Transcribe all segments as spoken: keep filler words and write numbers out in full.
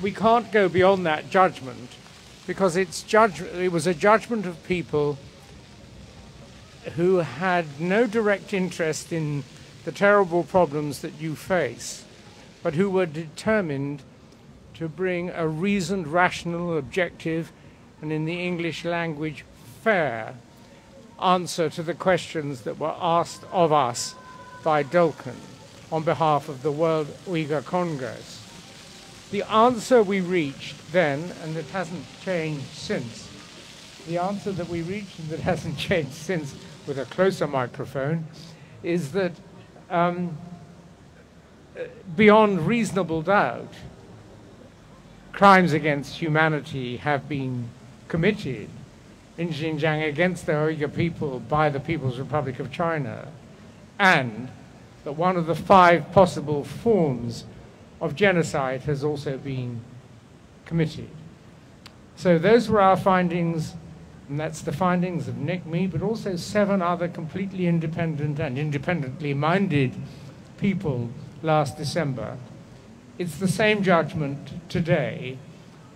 We can't go beyond that judgment because it's judge, it was a judgment of people who had no direct interest in the terrible problems that you face, but who were determined to bring a reasoned, rational, objective, and in the English language, fair answer to the questions that were asked of us by Dolken on behalf of the World Uyghur Congress. The answer we reached then, and it hasn't changed since, the answer that we reached, and that hasn't changed since, with a closer microphone, is that um, beyond reasonable doubt, crimes against humanity have been committed in Xinjiang against the Uyghur people by the People's Republic of China, and that one of the five possible forms of genocide has also been committed. So those were our findings, and that's the findings of Nick, me, but also seven other completely independent and independently minded people last December. It's the same judgment today,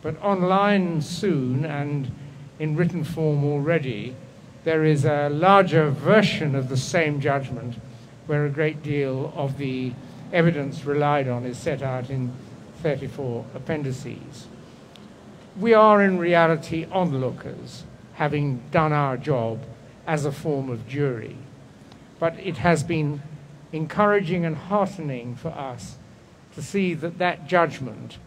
but online soon and in written form already, there is a larger version of the same judgment where a great deal of the evidence relied on is set out in thirty-four appendices. We are in reality onlookers, having done our job as a form of jury. But it has been encouraging and heartening for us to see that that judgment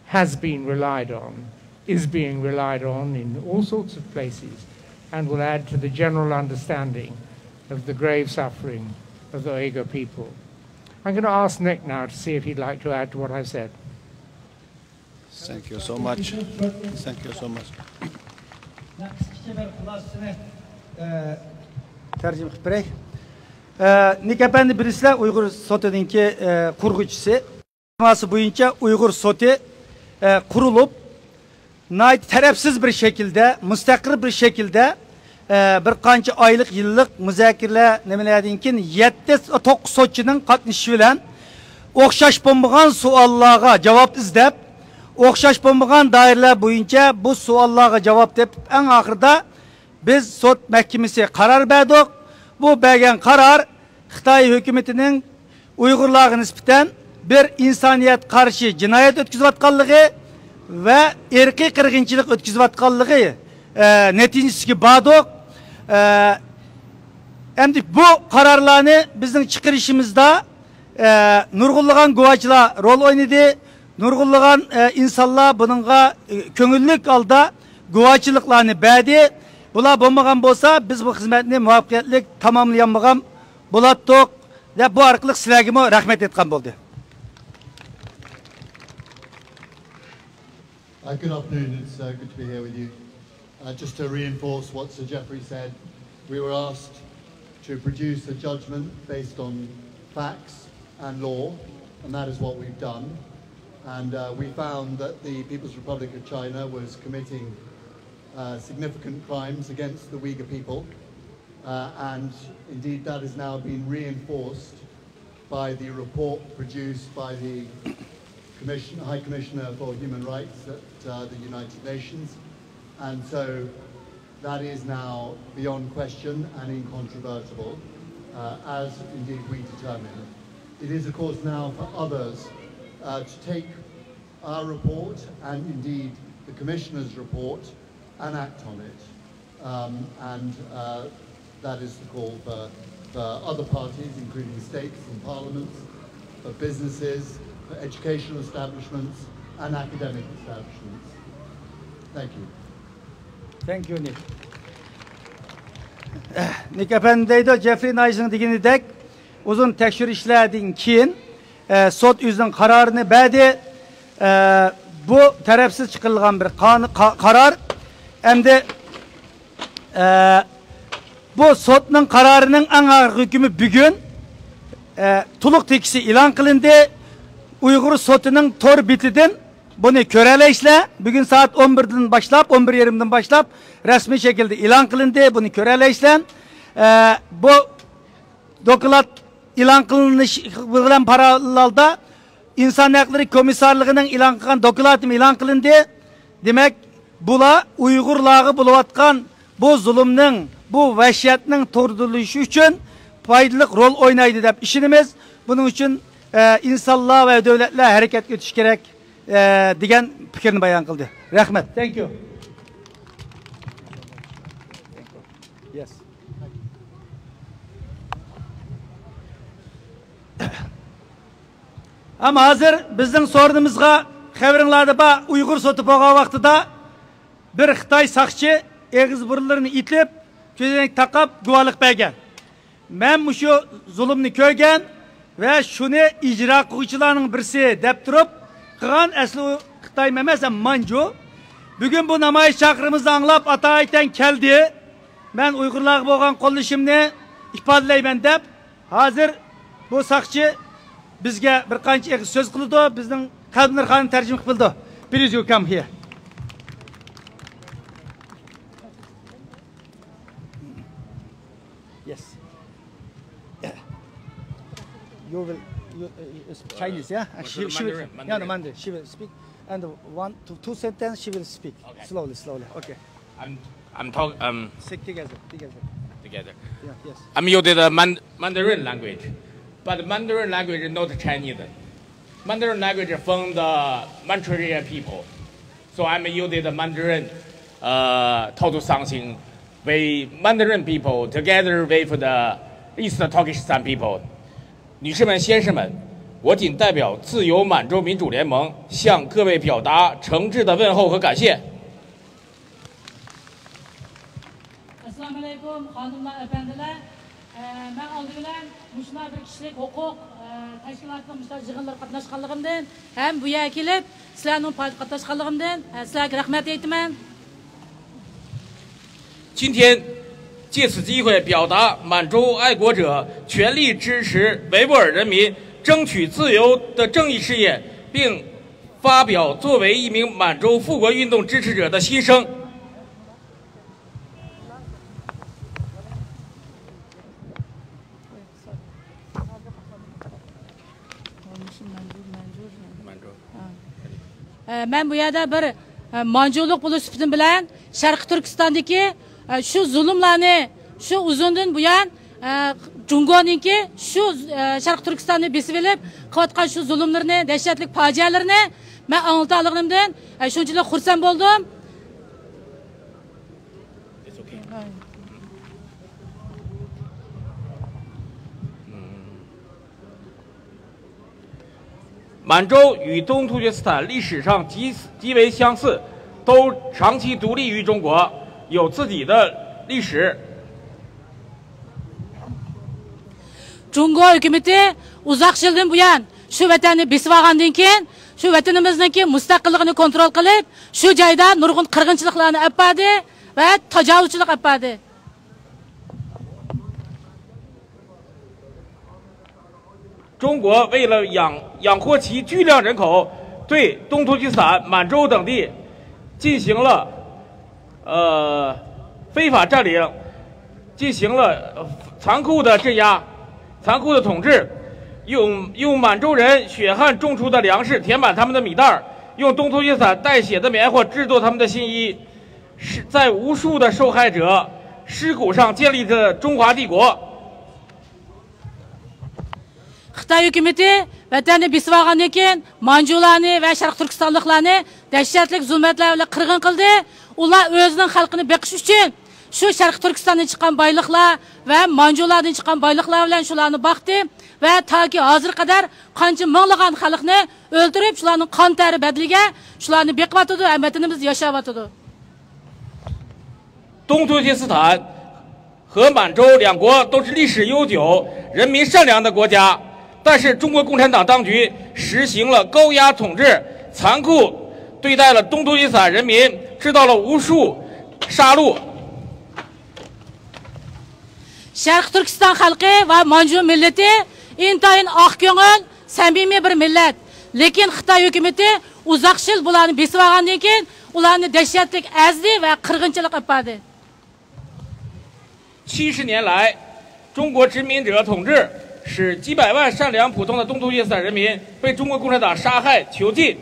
has been relied on, is being relied on in all sorts of places, and will add to the general understanding of the grave suffering of the Uyghur people. I'm going to ask Nick now to see if he'd like to add to what I've said. Thank you so much. Thank you so much. تەرجىمە قىلىپ بېرەي. نىك ئەپەندى بىلىسىلەر، ئۇيغۇر سوتىنىڭكى قۇرغۇچىسى. تېماسى بويىچە ئۇيغۇر سوتى قۇرۇلۇپ، ناھايىتى تەرەپسىز بىر شەكىلدە، مۇستەقىل بىر شەكىلدە، بىر قانچە ئايلىق، يىللىق مۇزاكىرىلەر، نېمىلەردىن كېيىن يەتتە، توققۇز سوتچىنىڭ قاتنىشىشى بىلەن ئوخشاش بولمىغان سوئاللارغا جاۋاب ئىزدەپ، ئوخشاش بولمىغان دائىرىلەر بويىچە بۇ سوئاللارغا جاۋاب تېپىپ، ئەڭ ئاخىرىدا بىز سوت مەھكىمىسى قارار بەردۇق. بۇ بەرگەن قارار خىتاي ھۆكۈمىتىنىڭ ئۇيغۇرلارغا نىسبەتەن بىر ئىنسانىيەت قارشى جىنايەت ئۆتكۈزۈۋاتقانلىقى ۋە ئىرقىي قىرغىنچىلىق ئۆتكۈزۈۋاتقانلىقى، ئە، نەتىجىسىگە باردۇق. ئە، ئەمدى بۇ قارارلارنى بىزنىڭ چىقىرىشىمىزدا، ئە، نۇرغۇنلىغان گۇۋاچىلار رول ئوينىدى. نۇرغۇنلىغان، ئە، ئىنسانلار بۇنىڭغا، ئە، كۆڭۈللۈك ھالدا گۇۋاچىلىقلارنى بەردى. بۇلار بولمىغان بولسا، بىز بۇ خىزمەتنى مۇۋەپپەقىيەتلىك تاماملىيالمىغان بولاتتۇق، دەپ بۇ ئارقىلىق سىلەرگىمۇ رەھمەت ئېيتقان بولدى. Uh, good afternoon. It's uh, good to be here with you. Uh, just to reinforce what Sir Geoffrey said, we were asked to produce a judgment based on facts and law, and that is what we've done. And uh, we found that the People's Republic of China was committing uh, significant crimes against the Uyghur people, uh, and indeed that has now been reinforced by the report produced by the Commission, High Commissioner for Human Rights at uh, the United Nations. And so that is now beyond question and incontrovertible, uh, as indeed we determine. It is, of course, now for others uh, to take our report and indeed the Commissioner's report and act on it. Um, and uh, that is the call for, for other parties, including states and parliaments, for businesses, for educational establishments and academic establishments. Thank you. Thank you, Nick. نىك ئەپەندى دەيدۇ، جېفرى نايسنىڭ دېگىنىدەك، ئۇزۇن تەكشۈرۈشلەردىن كېيىن، ئە، سوت ئۆزىنىڭ قارارىنى بەردى. ئە، بۇ تەرەپسىز چىقىرىلغان بىر قانۇ-، قا-، قارار. ئەمدى، ئە، بۇ سوتنىڭ قارارىنىڭ ئەڭ ئاخىرقى ھۆكمى بۈگۈن، ئە، تولۇق تېكىستى ئېلان قىلىندى. ئۇيغۇر سوتىنىڭ تور بېتىدىن بۇنى كۆرەلەيسىلەر. بۈگۈن سائەت ئون بىردىن باشلاپ، ئون بىر يېرىمدىن باشلاپ رەسمىي شەكىلدە ئېلان قىلىندى. بۇنى كۆرەلەيسىلەر. ئە، بۇ دوكلات ئېلان قىلىنىش بىلەن پاراللېلدا ئىنسان ھەقلىرى كومىسسارلىقىنىڭ ئېلان قىلغان دوكلاتىمۇ ئېلان قىلىندى. دېمەك، بۇلار ئۇيغۇرلارغا بولۇۋاتقان بۇ زۇلۇمنىڭ، بۇ ۋەھشەتنىڭ توختىتىلىشى ئۈچۈن پايدىلىق رول ئوينايدۇ دەپ ئىشىنىمىز. بۇنىڭ ئۈچۈن، ئە، ئىنسانلار ۋە دۆلەتلەر ھەرىكەتكە ئۆتۈشى كېرەك، ئە، دېگەن پىكىرنى بايان قىلدى. رەھمەت. Thank you. Yes. ئەمما ھازىر بىزنىڭ سورۇنىمىزغا، خەۋىرىڭلاردا بار، ئۇيغۇر سوتى بولغان ۋاقتىدا بىر خىتاي ساقچى ئېغىز بۇرۇنلىرىنى ئېتىپ، كۆزەنەك تاقاپ گۇۋاھلىق بەرگەن. مەن مۇشۇ زۇلۇمنى كۆرگەن ۋە شۇنى ئىجرا قىلغۇچىلارنىڭ بىرسى دەپ تۇرۇپ قىلغان، ئەسلى ئۇ خىتاي ئەمەس، مانجۇ. بۈگۈن بۇ نامايىش چاقىرىقىمىزنى ئاڭلاپ ئاتايىتەن كەلدى. مەن ئۇيغۇرلارغا بولغان قوللىشىمنى ئىپادىلەيمەن دەپ، ھازىر بۇ ساقچى بىزگە بىر قانچە ئېغىز سۆز قىلىدۇ، بىزنىڭ قەلبىنۇر خانىم تەرجىمە قىلىپ بىلىدۇ. Please, you come here. Yes. You will, you, uh, you speak Chinese, yeah? Uh, she, she will, Mandarin, yeah, no, Mandarin. Mandarin. She will speak. And one, two, two sentence she will speak. Okay. Slowly, slowly. Okay. I'm, I'm talk, um, Sit together, together. Together. Yeah, yes. I'm using the Man-, Mandarin language, but Mandarin language is not Chinese. Mandarin language from the Manchuria people. So I'm using the Mandarin, uh, talk to something with Mandarin people together with the East Turkestan people. 女士们、先生们，我谨代表自由满洲民主联盟向各位表达诚挚的问候和感谢。 ئەسسالامۇئەلەيكۇم، خانىملار، ئەپەندىلەر. ئە، مەن ئالدى بىلەن مۇشۇنداق بىر كىشىلىك ھوقۇق، ئە، تەشكىلاتىنىڭ مۇشۇنداق يىغىنلىرىغا قاتناشقانلىقىمدىن ھەم بۇ يەرگە كېلىپ سىلەرنىڭ پائالىيەتكە قاتناشقانلىقىمدىن، ئە، سىلەرگە رەھمەت ئېيتىمەن. 今天借此机会表达满洲爱国者全力支持维吾尔人民争取自由的正义事业，并发表作为一名满洲复国运动支持者的心声。 ئە، مەن بۇ يەردە بىر، ئە، مانجۇلۇق بولۇش سۈپىتىم بىلەن شەرقىي تۈركىستاندىكى، ئە، شۇ زۇلۇملارنى، شۇ ئۇزۇندىن بۇيان، ئە، جۇڭگونىڭكى شۇ، ئە، شەرقىي تۈركىستاننى بېسىۋېلىپ قىلىۋاتقان شۇ زۇلۇملىرىنى، دەھشەتلىك پاجىئەلىرىنى مەن ئاڭلىتالىغىنىمدىن، ئە، شۇنچىلىك خۇرسەن بولدۇم. It's okay. 满洲与东突厥斯坦历史上极，极为相似，都长期独立于中国，有自己的历史。 جۇڭگو ھۆكۈمىتى ئۇزاق يىلدىن بۇيان شۇ ۋەتەننى بېسىۋالغاندىن كېيىن، شۇ ۋەتىنىمىزنىڭكى مۇستەقىللىقىنى كونترول قىلىپ، شۇ جايدا نۇرغۇن قىرغىنچىلىقلارنى ئەپ باردى ۋە تاجاۋۇزچىلىق ئەپ باردى. 中国为了养，养活其巨量人口，对东突厥斯坦、满洲等地进行了，呃，非法占领，进行了，呃，残酷的镇压、残酷的统治，用，用满洲人血汗种出的粮食填满他们的米袋儿，用东突厥斯坦带血的棉花制作他们的新衣，是在无数的受害者尸骨上建立的中华帝国。 خىتاي ھۆكۈمىتى ۋەتەننى بېسىۋالغاندىن كېيىن، مانجۇلارنى ۋە شەرقىي تۈركىستانلىقلارنى دەھشەتلىك زۇلمەتلەر بىلەن قىرغىن قىلدى. ئۇلار ئۆزىنىڭ خەلقىنى بېقىش ئۈچۈن شۇ شەرقىي تۈركىستاندىن چىققان بايلىقلار ۋە مانجۇلاردىن چىققان بايلىقلار بىلەن شۇلارنى باقتى ۋە تاكى ھازىرغا قەدەر قانچە مىڭلىغان خەلقنى ئۆلتۈرۈپ، شۇلارنىڭ قان تەرى بەدىلىگە شۇلارنى بېقىۋاتىدۇ ھەم ۋەتىنىمىزدە ياشاۋاتىدۇ. 东突厥斯坦和满洲两国都是历史悠久、人民善良的国家，但是中国共产党当局实行了高压统治，残酷对待了东突厥斯坦人民，制造了无数杀戮。 شەرقىي تۈركىستان خەلقى ۋە مانجۇ مىللىتى ئىنتايىن ئاق كۆڭۈل، سەمىمىي بىر مىللەت. لېكىن خىتاي ھۆكۈمىتى ئۇزاق يىل بۇلارنى بېسىۋالغاندىن كېيىن، ئۇلارنى دەھشەتلىك ئەزدى ۋە قىرغىنچىلىق ئېلىپ باردى. 七十年来，中国殖民者统治使几百万善良普通的东突厥斯坦人民被中国共产党杀害、囚禁。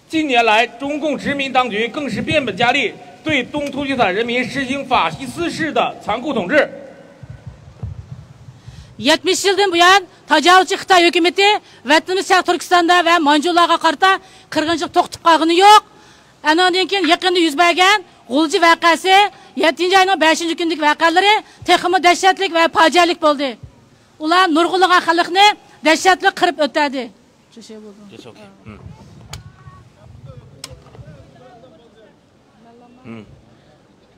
近年来，中共殖民当局更是变本加厉对东突厥斯坦人民实行法西斯式的残酷统治。 يەتمىش يىلدىن بۇيان تاجاۋۇزچى خىتاي ھۆكۈمىتى ۋەتىنىمىز شەرقىي تۈركىستاندا ۋە مانجۇلارغا قارىتا قىرغىنچىلىق توختىتىپ قالغىنى يوق. ئانىڭدىن كېيىن يېقىندا يۈز بەرگەن غۇلجا ۋەقەسى، يەتتىنچى ئاينىڭ بەشىنچى كۈنىدىكى ۋەقەلىرى تېخىمۇ دەھشەتلىك ۋە پاجىئەلىك بولدى. ئۇلار نۇرغۇنلىغان خەلقنى دەھشەتلىك قىرىپ ئۆتەردى. It's okay. 嗯。嗯。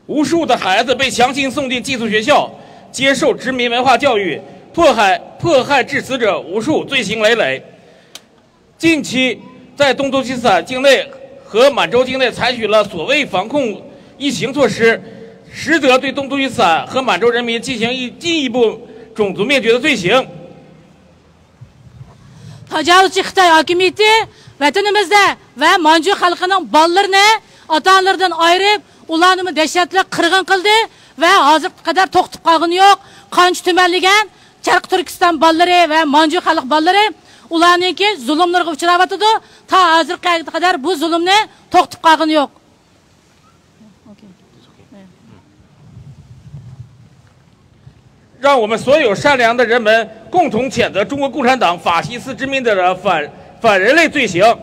无数的孩子被强行送进寄宿学校，接受殖民文化教育，迫害迫害致死者无数，罪行累累。近期，在东突厥斯坦境内和满洲境内采取了所谓防控疫情措施，实则对东突厥斯坦和满洲人民进行一进一步种族灭绝的罪行。 تاجاۋۇزچى خىتاي ھاكىمىيىتى ۋەتىنىمىزدە ۋە مانجۇ خەلقىنىڭ بالىلىرىنى ئاتا-ئانىلىرىدىن ئايرىپ، ئۇلارنىمۇ دەھشەتلىك قىرغىن قىلدى ۋە ھازىرغا قەدەر توختىتىپ قالغىنى يوق. قانچە تۈمەنلىگەن شەرقىي تۈركىستان بالىلىرى ۋە مانجۇ خەلق بالىلىرى ئۇلارنىڭكى زۇلۇملىرىغا ئۇچراۋاتىدۇ. تا ھازىرغا قەدەر بۇ زۇلۇمنى توختىتىپ قالغىنى يوق. 让我们所有善良的人们共同谴责中国共产党法西斯殖民者的反反人类罪行。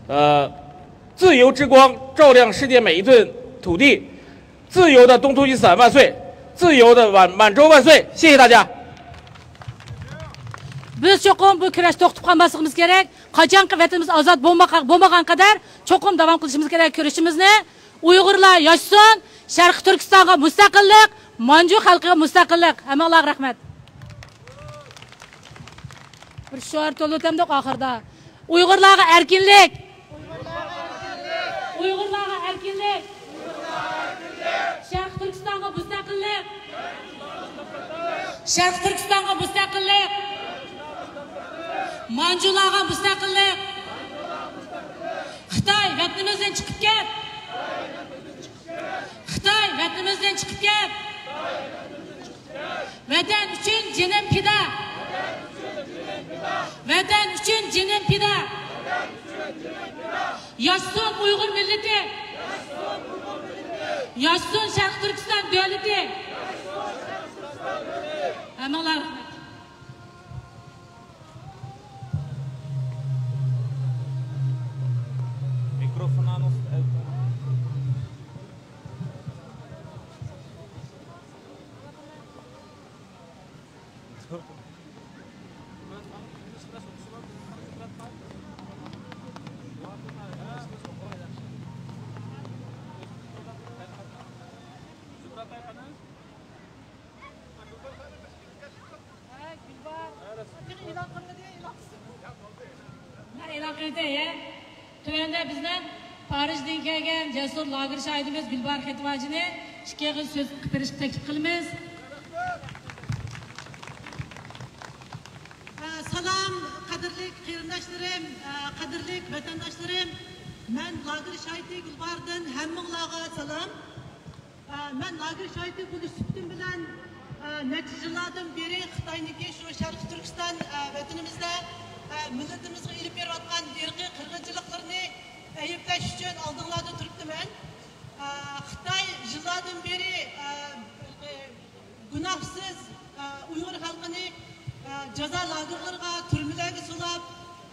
呃，自由之光照亮世界每一寸土地，自由的东突厥斯坦万岁，自由的满满洲万岁！谢谢大家。 بىز چوقۇم بۇ كۈرەشنى توختىتىپ قالماسلىقىمىز كېرەك. قاچانكى ۋەتىنىمىز ئازاد بولمىغان قەدەر چوقۇم داۋام قىلىشىمىز كېرەك كۈرىشىمىزنى. ئۇيغۇرلار ياشىسۇن! شەرقىي تۈركىستانغا مۇستەقىللىق! مانجۇ خەلقىگە مۇستەقىللىق! ھەممىڭلارغا رەھمەت! بىر شوئار تولۇتامدۇق ئاخىردا. ئۇيغۇرلارغا ئەركىنلىك! ئۇيغۇرلارغا ئەركىنلىك! شەرقىي تۈركىستانغا مۇستەقىللىق! شەرقىي تۈركىستانغا مۇستەقىللىق! مانجۇلارغا مۇستەقىللىق! خىتاي، ۋەتىنىمىزدىن چىقىپ كەت! خىتاي، ۋەتىنىمىزدىن چىقىپ كەت! ۋەتەن ئۈچۈن جېنىم پىدا! ۋەتەن ئۈچۈن جېنىم پىدا! ياشىسۇن ئۇيغۇر مىللىتى! ياشىسۇن شەرقىي تۈركىستان دۆلىتى! ھەممىڭلارغا رەھمەت! Mikrofon anons. ئېلان قىلىۋېتەي، ھە. تۆۋەندە بىزنىڭ پارىژدىن كەلگەن جەسۇر لاگېر شاھىتىمىز گۈلباھار خېتىۋاجىنى ئىككى ئېغىز سۆز قىلىپ بېرىشكە تەكلىپ قىلىمىز. سالام، قەدىرلىك قېرىنداشلىرىم، قەدىرلىك ۋەتەنداشلىرىم، مەن لاگېر شاھىتى گۈلباھاردىن ھەممىڭلارغا سالام. ئە، مەن لاگېر شاھىتى بولۇش سۈپىتىم بىلەن، ئە، نەچچە يىللاردىن بېرى خىتاينىڭكى شۇ شەرقىي تۈركىستان، ئە، ۋەتىنىمىزدە، ئە، مىللىتىمىزغا ئېلىپ بېرىۋاتقان ئىرقىي قىرغىنچىلىقلىرىنى ئەيىبلەش ئۈچۈن ئالدىڭلاردا تۇرۇپتىمەن. ئە، خىتاي يىللاردىن بېرى، ئە، گۇناھسىز، ئە، ئۇيغۇر خەلقىنى، ئە، جازا لاگېرلىرىغا، تۈرمىلەرگە سولاپ،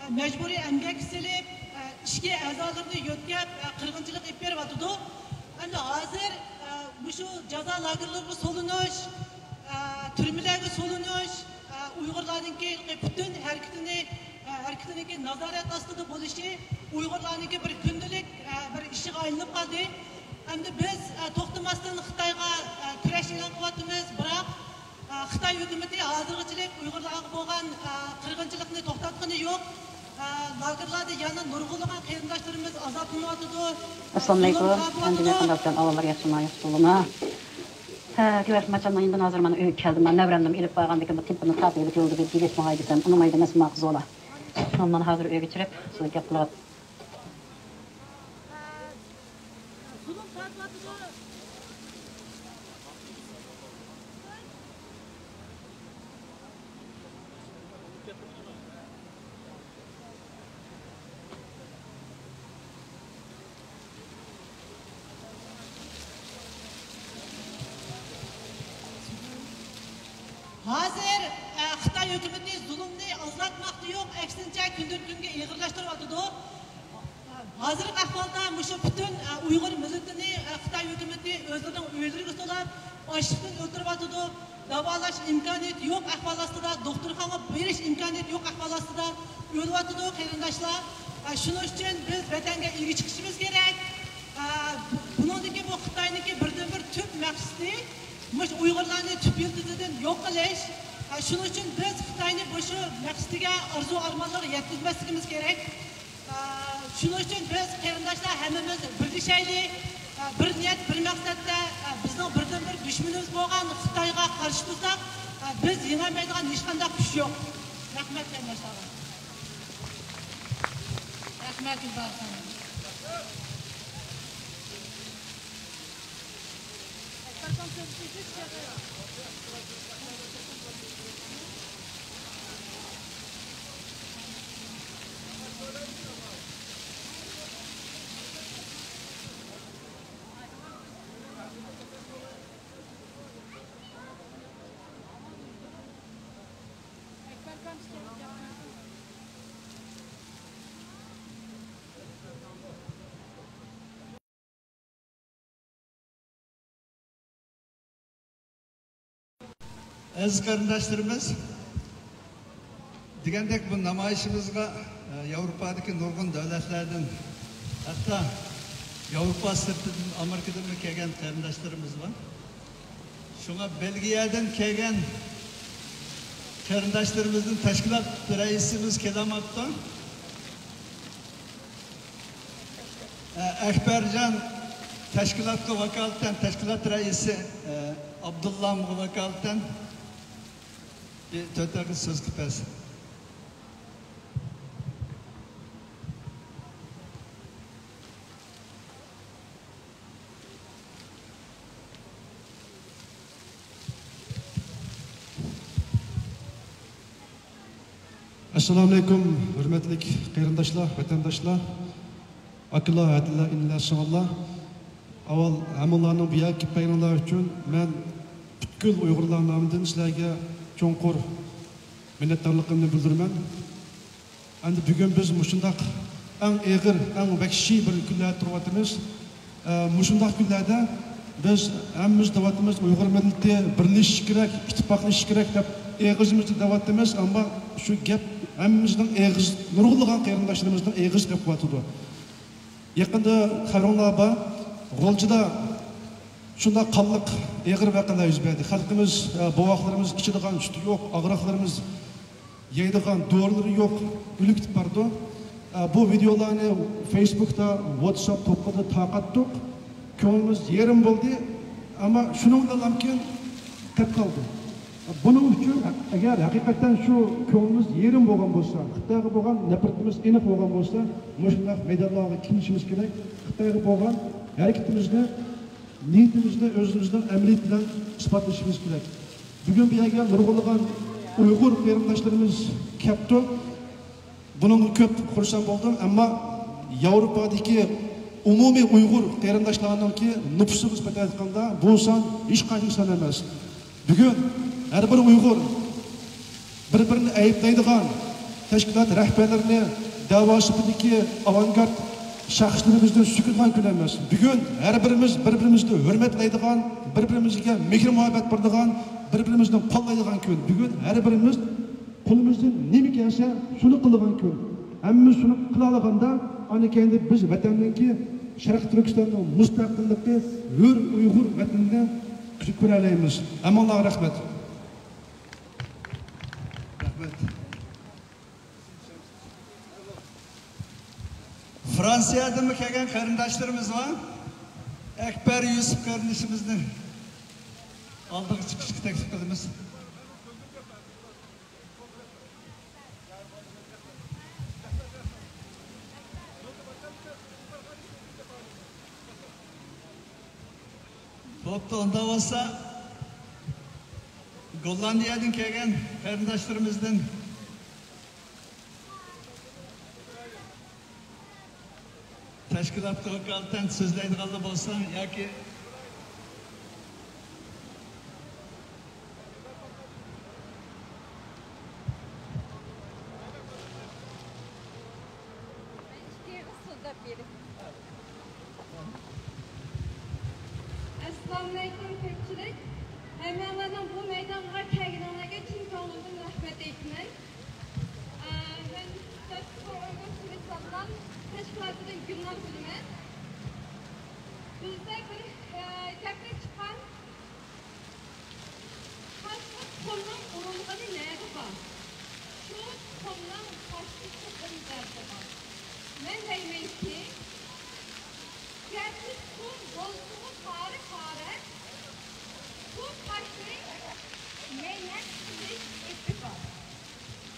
ئە، مەجبۇرىي ئەمگەككە سېلىپ، ئە، ئىچكى ئەزالىرىنى يۆتكەپ، ئە، قىرغىنچىلىق ئېلىپ بېرىۋاتىدۇ. ئەمدى ھازىر، ئە، مۇشۇ جازا لاگېرلىرىغا سولىنىش، ئە، تۈرمىلەرگە سولىنىش، ئە، ئۇيغۇرلارنىڭكى پۈتۈن ھەرىكىتىنى، ئە، ھەرىكىتىنىڭكى نازارەت ئاستىدا بولۇشى ئۇيغۇرلارنىڭكى بىر كۈندىلىك، ئە، بىر ئىشىغا ئايلىنىپ قالدى. ئەمدى بىز، ئە، توختىماستىن خىتايغا، ئە، كۈرەش ئېلان قىلىۋاتىمىز، بىراق، ئە، خىتاي ھۆكۈمىتى ھازىرغىچىلىك ئۇيغۇرلارغا بولغان، ئە، قىرغىنچىلىقنى توختاتقىنى يوق. ئە، لاگېرلاردا يەنە نۇرغۇنلىغان قېرىنداشلىرىمىز ئازابلىنىۋاتىدۇ. ئەسسالامۇئەلەيكۇم. ئەمدى مەن قانداق ئىكەن، ئاۋۋاللار ياخشىمۇ، ياخشى بولدىما؟ ھە، كۆرۈۋاتىمەن، ماچاننىڭ يېنىدىن ھازىر مانا ئۆيگە كەلدىم. مانا نەۋرەمنىمۇ ئېلىپ بارغاندىكىن بۇ تېلېفوننى تارتىۋېلىپ يولدا بىر گېلىشمىغاي دېسەم، ئۇنىمايدۇ، مەن شۇنداق زورلا. مانا ھازىر ئۆيگە كىرىپ، شۇ گەپ قىلىۋاتىمەن. زۇلۇم ھازىر، ئە، خىتاي ھۆكۈمىتى زۇلۇمنى ئازلاتماقتا يوق، ئەكسىنچە كۈندىن كۈنگە ئېغىرلاشتۇرۇۋاتىدۇ. ھازىرقى ئەھۋالدا مۇشۇ پۈتۈن، ئە، ئۇيغۇر مىللىتىنى، ئە، خىتاي ھۆكۈمىتى ئۆزلىرىنىڭ ئۆيلىرىگە سولاپ، ئاچلىقتىن ئۆلتۈرۈۋاتىدۇ. داۋالاش ئىمكانىيىتى يوق ئەھۋال ئاستىدا، دوختۇرخانىغا بېرىش ئىمكانىيىتى يوق ئەھۋال ئاستىدا ئۆلۈۋاتىدۇ قېرىنداشلار. ئە، شۇنىڭ ئۈچۈن بىز ۋەتەنگە ئىگە چىقىشىمىز كېرەك. ئە، بۇنىڭدىكى بۇ خىتاينىڭكى بىردىنبىر تۈپ مەقسىتى مۇشۇ ئۇيغۇرلارنى تۈپ يىلتىزىدىن يوق قىلىش. ئە، شۇنىڭ ئۈچۈن بىز خىتاينى مۇشۇ مەقسىتىگە، ئارزۇ ئارمانلىرىغا يەتكۈزمەسلىكىمىز كېرەك. ئە، شۇنىڭ ئۈچۈن بىز قېرىنداشلار ھەممىمىز بىرلىشەيلى. ئە، بىر نىيەت، بىر مەقسەتتە، ئە، بىزنىڭ بىردىنبىر دۈشمىنىمىز بولغان خىتايغا قارشى تۇرساق، ئە، بىز يېڭەلمەيدىغان ھېچقانداق كۈچ يوق. رەھمەت قېرىنداشلارغا. رەھمەت، گۈلباھار خانىم. ئەزىز قېرىنداشلىرىمىز، دېگەندەك بۇ نامايىشىمىزغا، ئە، ياۋروپادىكى نۇرغۇن دۆلەتلەردىن، ھەتتا ياۋروپا سىرتىدىن، ئامېرىكىدىنمۇ كەلگەن قېرىنداشلىرىمىز بار. شۇڭا بېلگىيەدىن كەلگەن قېرىنداشلىرىمىزدىن تەشكىلات رەئىسىمىز كېلەلمەپتۇ. ئەكبەرجان تەشكىلاتقا ۋاكالىتەن، تەشكىلات رەئىسى، ئابدۇللامغا ۋاكالىتەن بىر تۆت دەقىقە سۆز قىلىپ بەرسە. ئەسسالامۇئەلەيكۇم، ھۆرمەتلىك قېرىنداشلار، ۋەتەنداشلار، ئاكىلار، ھەدىلەر، ئىنىلەر، سىڭىللار. ئاۋۋال ھەممىڭلارنىڭ بۇ يەرگە كېلىپ بەرگىنىڭلار ئۈچۈن مەن پۈتكۈل ئۇيغۇرلار نامىدىن سىلەرگە چوڭقۇر مىننەتدارلىقىمنى بىلدۈرىمەن. ئەمدى بۈگۈن بىز مۇشۇنداق ئەڭ ئېغىر، ئەڭ ۋەھشىي بىر كۈنلەردە تۇرۇۋاتىمىز. ئە، مۇشۇنداق كۈنلەردە بىز ھەممىمىز دەۋاتىمىز، ئۇيغۇر مىللىتى بىرلىشىشى كېرەك، ئىتتىپاقلىشىشى كېرەك دەپ ئېغىزىمىزدا دەۋاتىمىز. ئەمما شۇ گەپ ھەممىمىزنىڭ ئېغىز، نۇرغۇنلىغان قېرىنداشلىرىمىزنىڭ ئېغىزى قېلىپ قېلىۋاتىدۇ. يېقىندا خەۋىرىڭلار بار، غۇلجىدا شۇنداق قانلىق ئېغىر ۋەقەلەر يۈز بەردى. خەلقىمىز، ئە، بوۋاقلىرىمىز ئىچىدىغان سۈتى يوق، ئاغرىقلىرىمىز يەيدىغان دورىلىرى يوق، ئۆلۈپ كېتىپ بارىدۇ. ئە، بۇ ۋىدېئولارنى فېيسبۇكتا، ۋاتساپ توپلىرىدا تارقاتتۇق. كۆڭلىمىز يېرىم بولدى، ئەمما شۇنىڭ بىلەنلا كېيىن قېلىپ قالدى. بۇنىڭ ئۈچۈن ئەگەر ھەقىقەتەن شۇ كۆڭلىمىز يېرىم بولغان بولسا، خىتايغا بولغان نەپرىتىمىز ئېنىق بولغان بولسا، مۇشۇنداق مەيدانلارغا كېلىشىمىز كېرەك. خىتايغا بولغان ھەرىكىتىمىزنى، نىيىتىمىزنى ئۆزىمىزنىڭ ئەمەلىيەت بىلەن ئىسپاتلىشىمىز كېرەك. بۈگۈن بۇ يەرگە نۇرغۇنلىغان ئۇيغۇر قېرىنداشلىرىمىز كەپتۇ. بۇنىڭغا كۆپ خۇرسەن بولدۇم، ئەمما ياۋروپادىكى ئومۇمىي ئۇيغۇر قېرىنداشلارنىڭكى نوپۇسىغا نىسبەتەن ئېيتقاندا، بۇ سان ھېچقانچىلىك سان ئەمەس. بۈگۈن ھەر بىر ئۇيغۇر بىر-بىرىنى ئەيىبلەيدىغان، تەشكىلات رەھبەرلىرىنى، دەۋا سېپىدىكى ئاۋانگارت شەخسلىرىمىزدىن سۆكىدىغان كۈن ئەمەس. بۈگۈن ھەر بىرىمىز بىر-بىرىمىزنى ھۆرمەتلەيدىغان، بىر-بىرىمىزگە مېھىر-مۇھەببەت بېرىدىغان، بىر-بىرىمىزنى قوللايدىغان كۈن. بۈگۈن ھەر بىرىمىز قولىمىزدىن نېمە كەلسە، شۇنى قىلىدىغان كۈن. ھەممىمىز شۇنى قىلالىغاندا، ئانا كەينىدە بىز ۋەتەننىڭكى، شەرقىي تۈركىستاننىڭ مۇستەقىللىقى، ھۆر ئۇيغۇر ۋەتىنىنى كۆرەلەيمىز. ھەممىڭلارغا رەھمەت. رەھمەت. فرانسىيەدىنمۇ كەلگەن قېرىنداشلىرىمىز بار. ئەكبەر يۈسۈپ قېرىندىشىمىزنى ئالدىغا چىقىشقا تەكلىپ قىلىمىز. بوپتۇ، ئۇنداق بولسا، گوللاندىيەدىن كەلگەن قېرىنداشلىرىمىزدىن تەشكىلاتقا ۋاكالىتەن سۆزلەيدىغانلار بولسا ياكى مەن ئىككى ئۇسسۇلدا بېرىپ. ئەسسالامۇئەلەيكۇم كۆپچىلىك. ھەممىڭلارنىڭ بۇ مەيدانغا كەلگىنىڭلارغا چىن كۆڭلۈمدىن رەھمەت ئېيتىمەن. ئە، مەن ئۇيغۇر تۈرك سازمان تەشكىلاتىدىن گۈلنار بولىمەن. بىزدە بىر، ئە، گەپتىن چىققان، تاشقى تۇخۇمنىڭ ئۇرۇلغىنى نەدە بار؟ شۇ تۇخۇمنىڭ تاشقى چېقىم دەردى بار. مەن دەيمەنكى، گەرچە تۇخۇم بولسىمۇ پارە پارە، بۇ تاشنى مەينەت قىلىش ئېپى بار.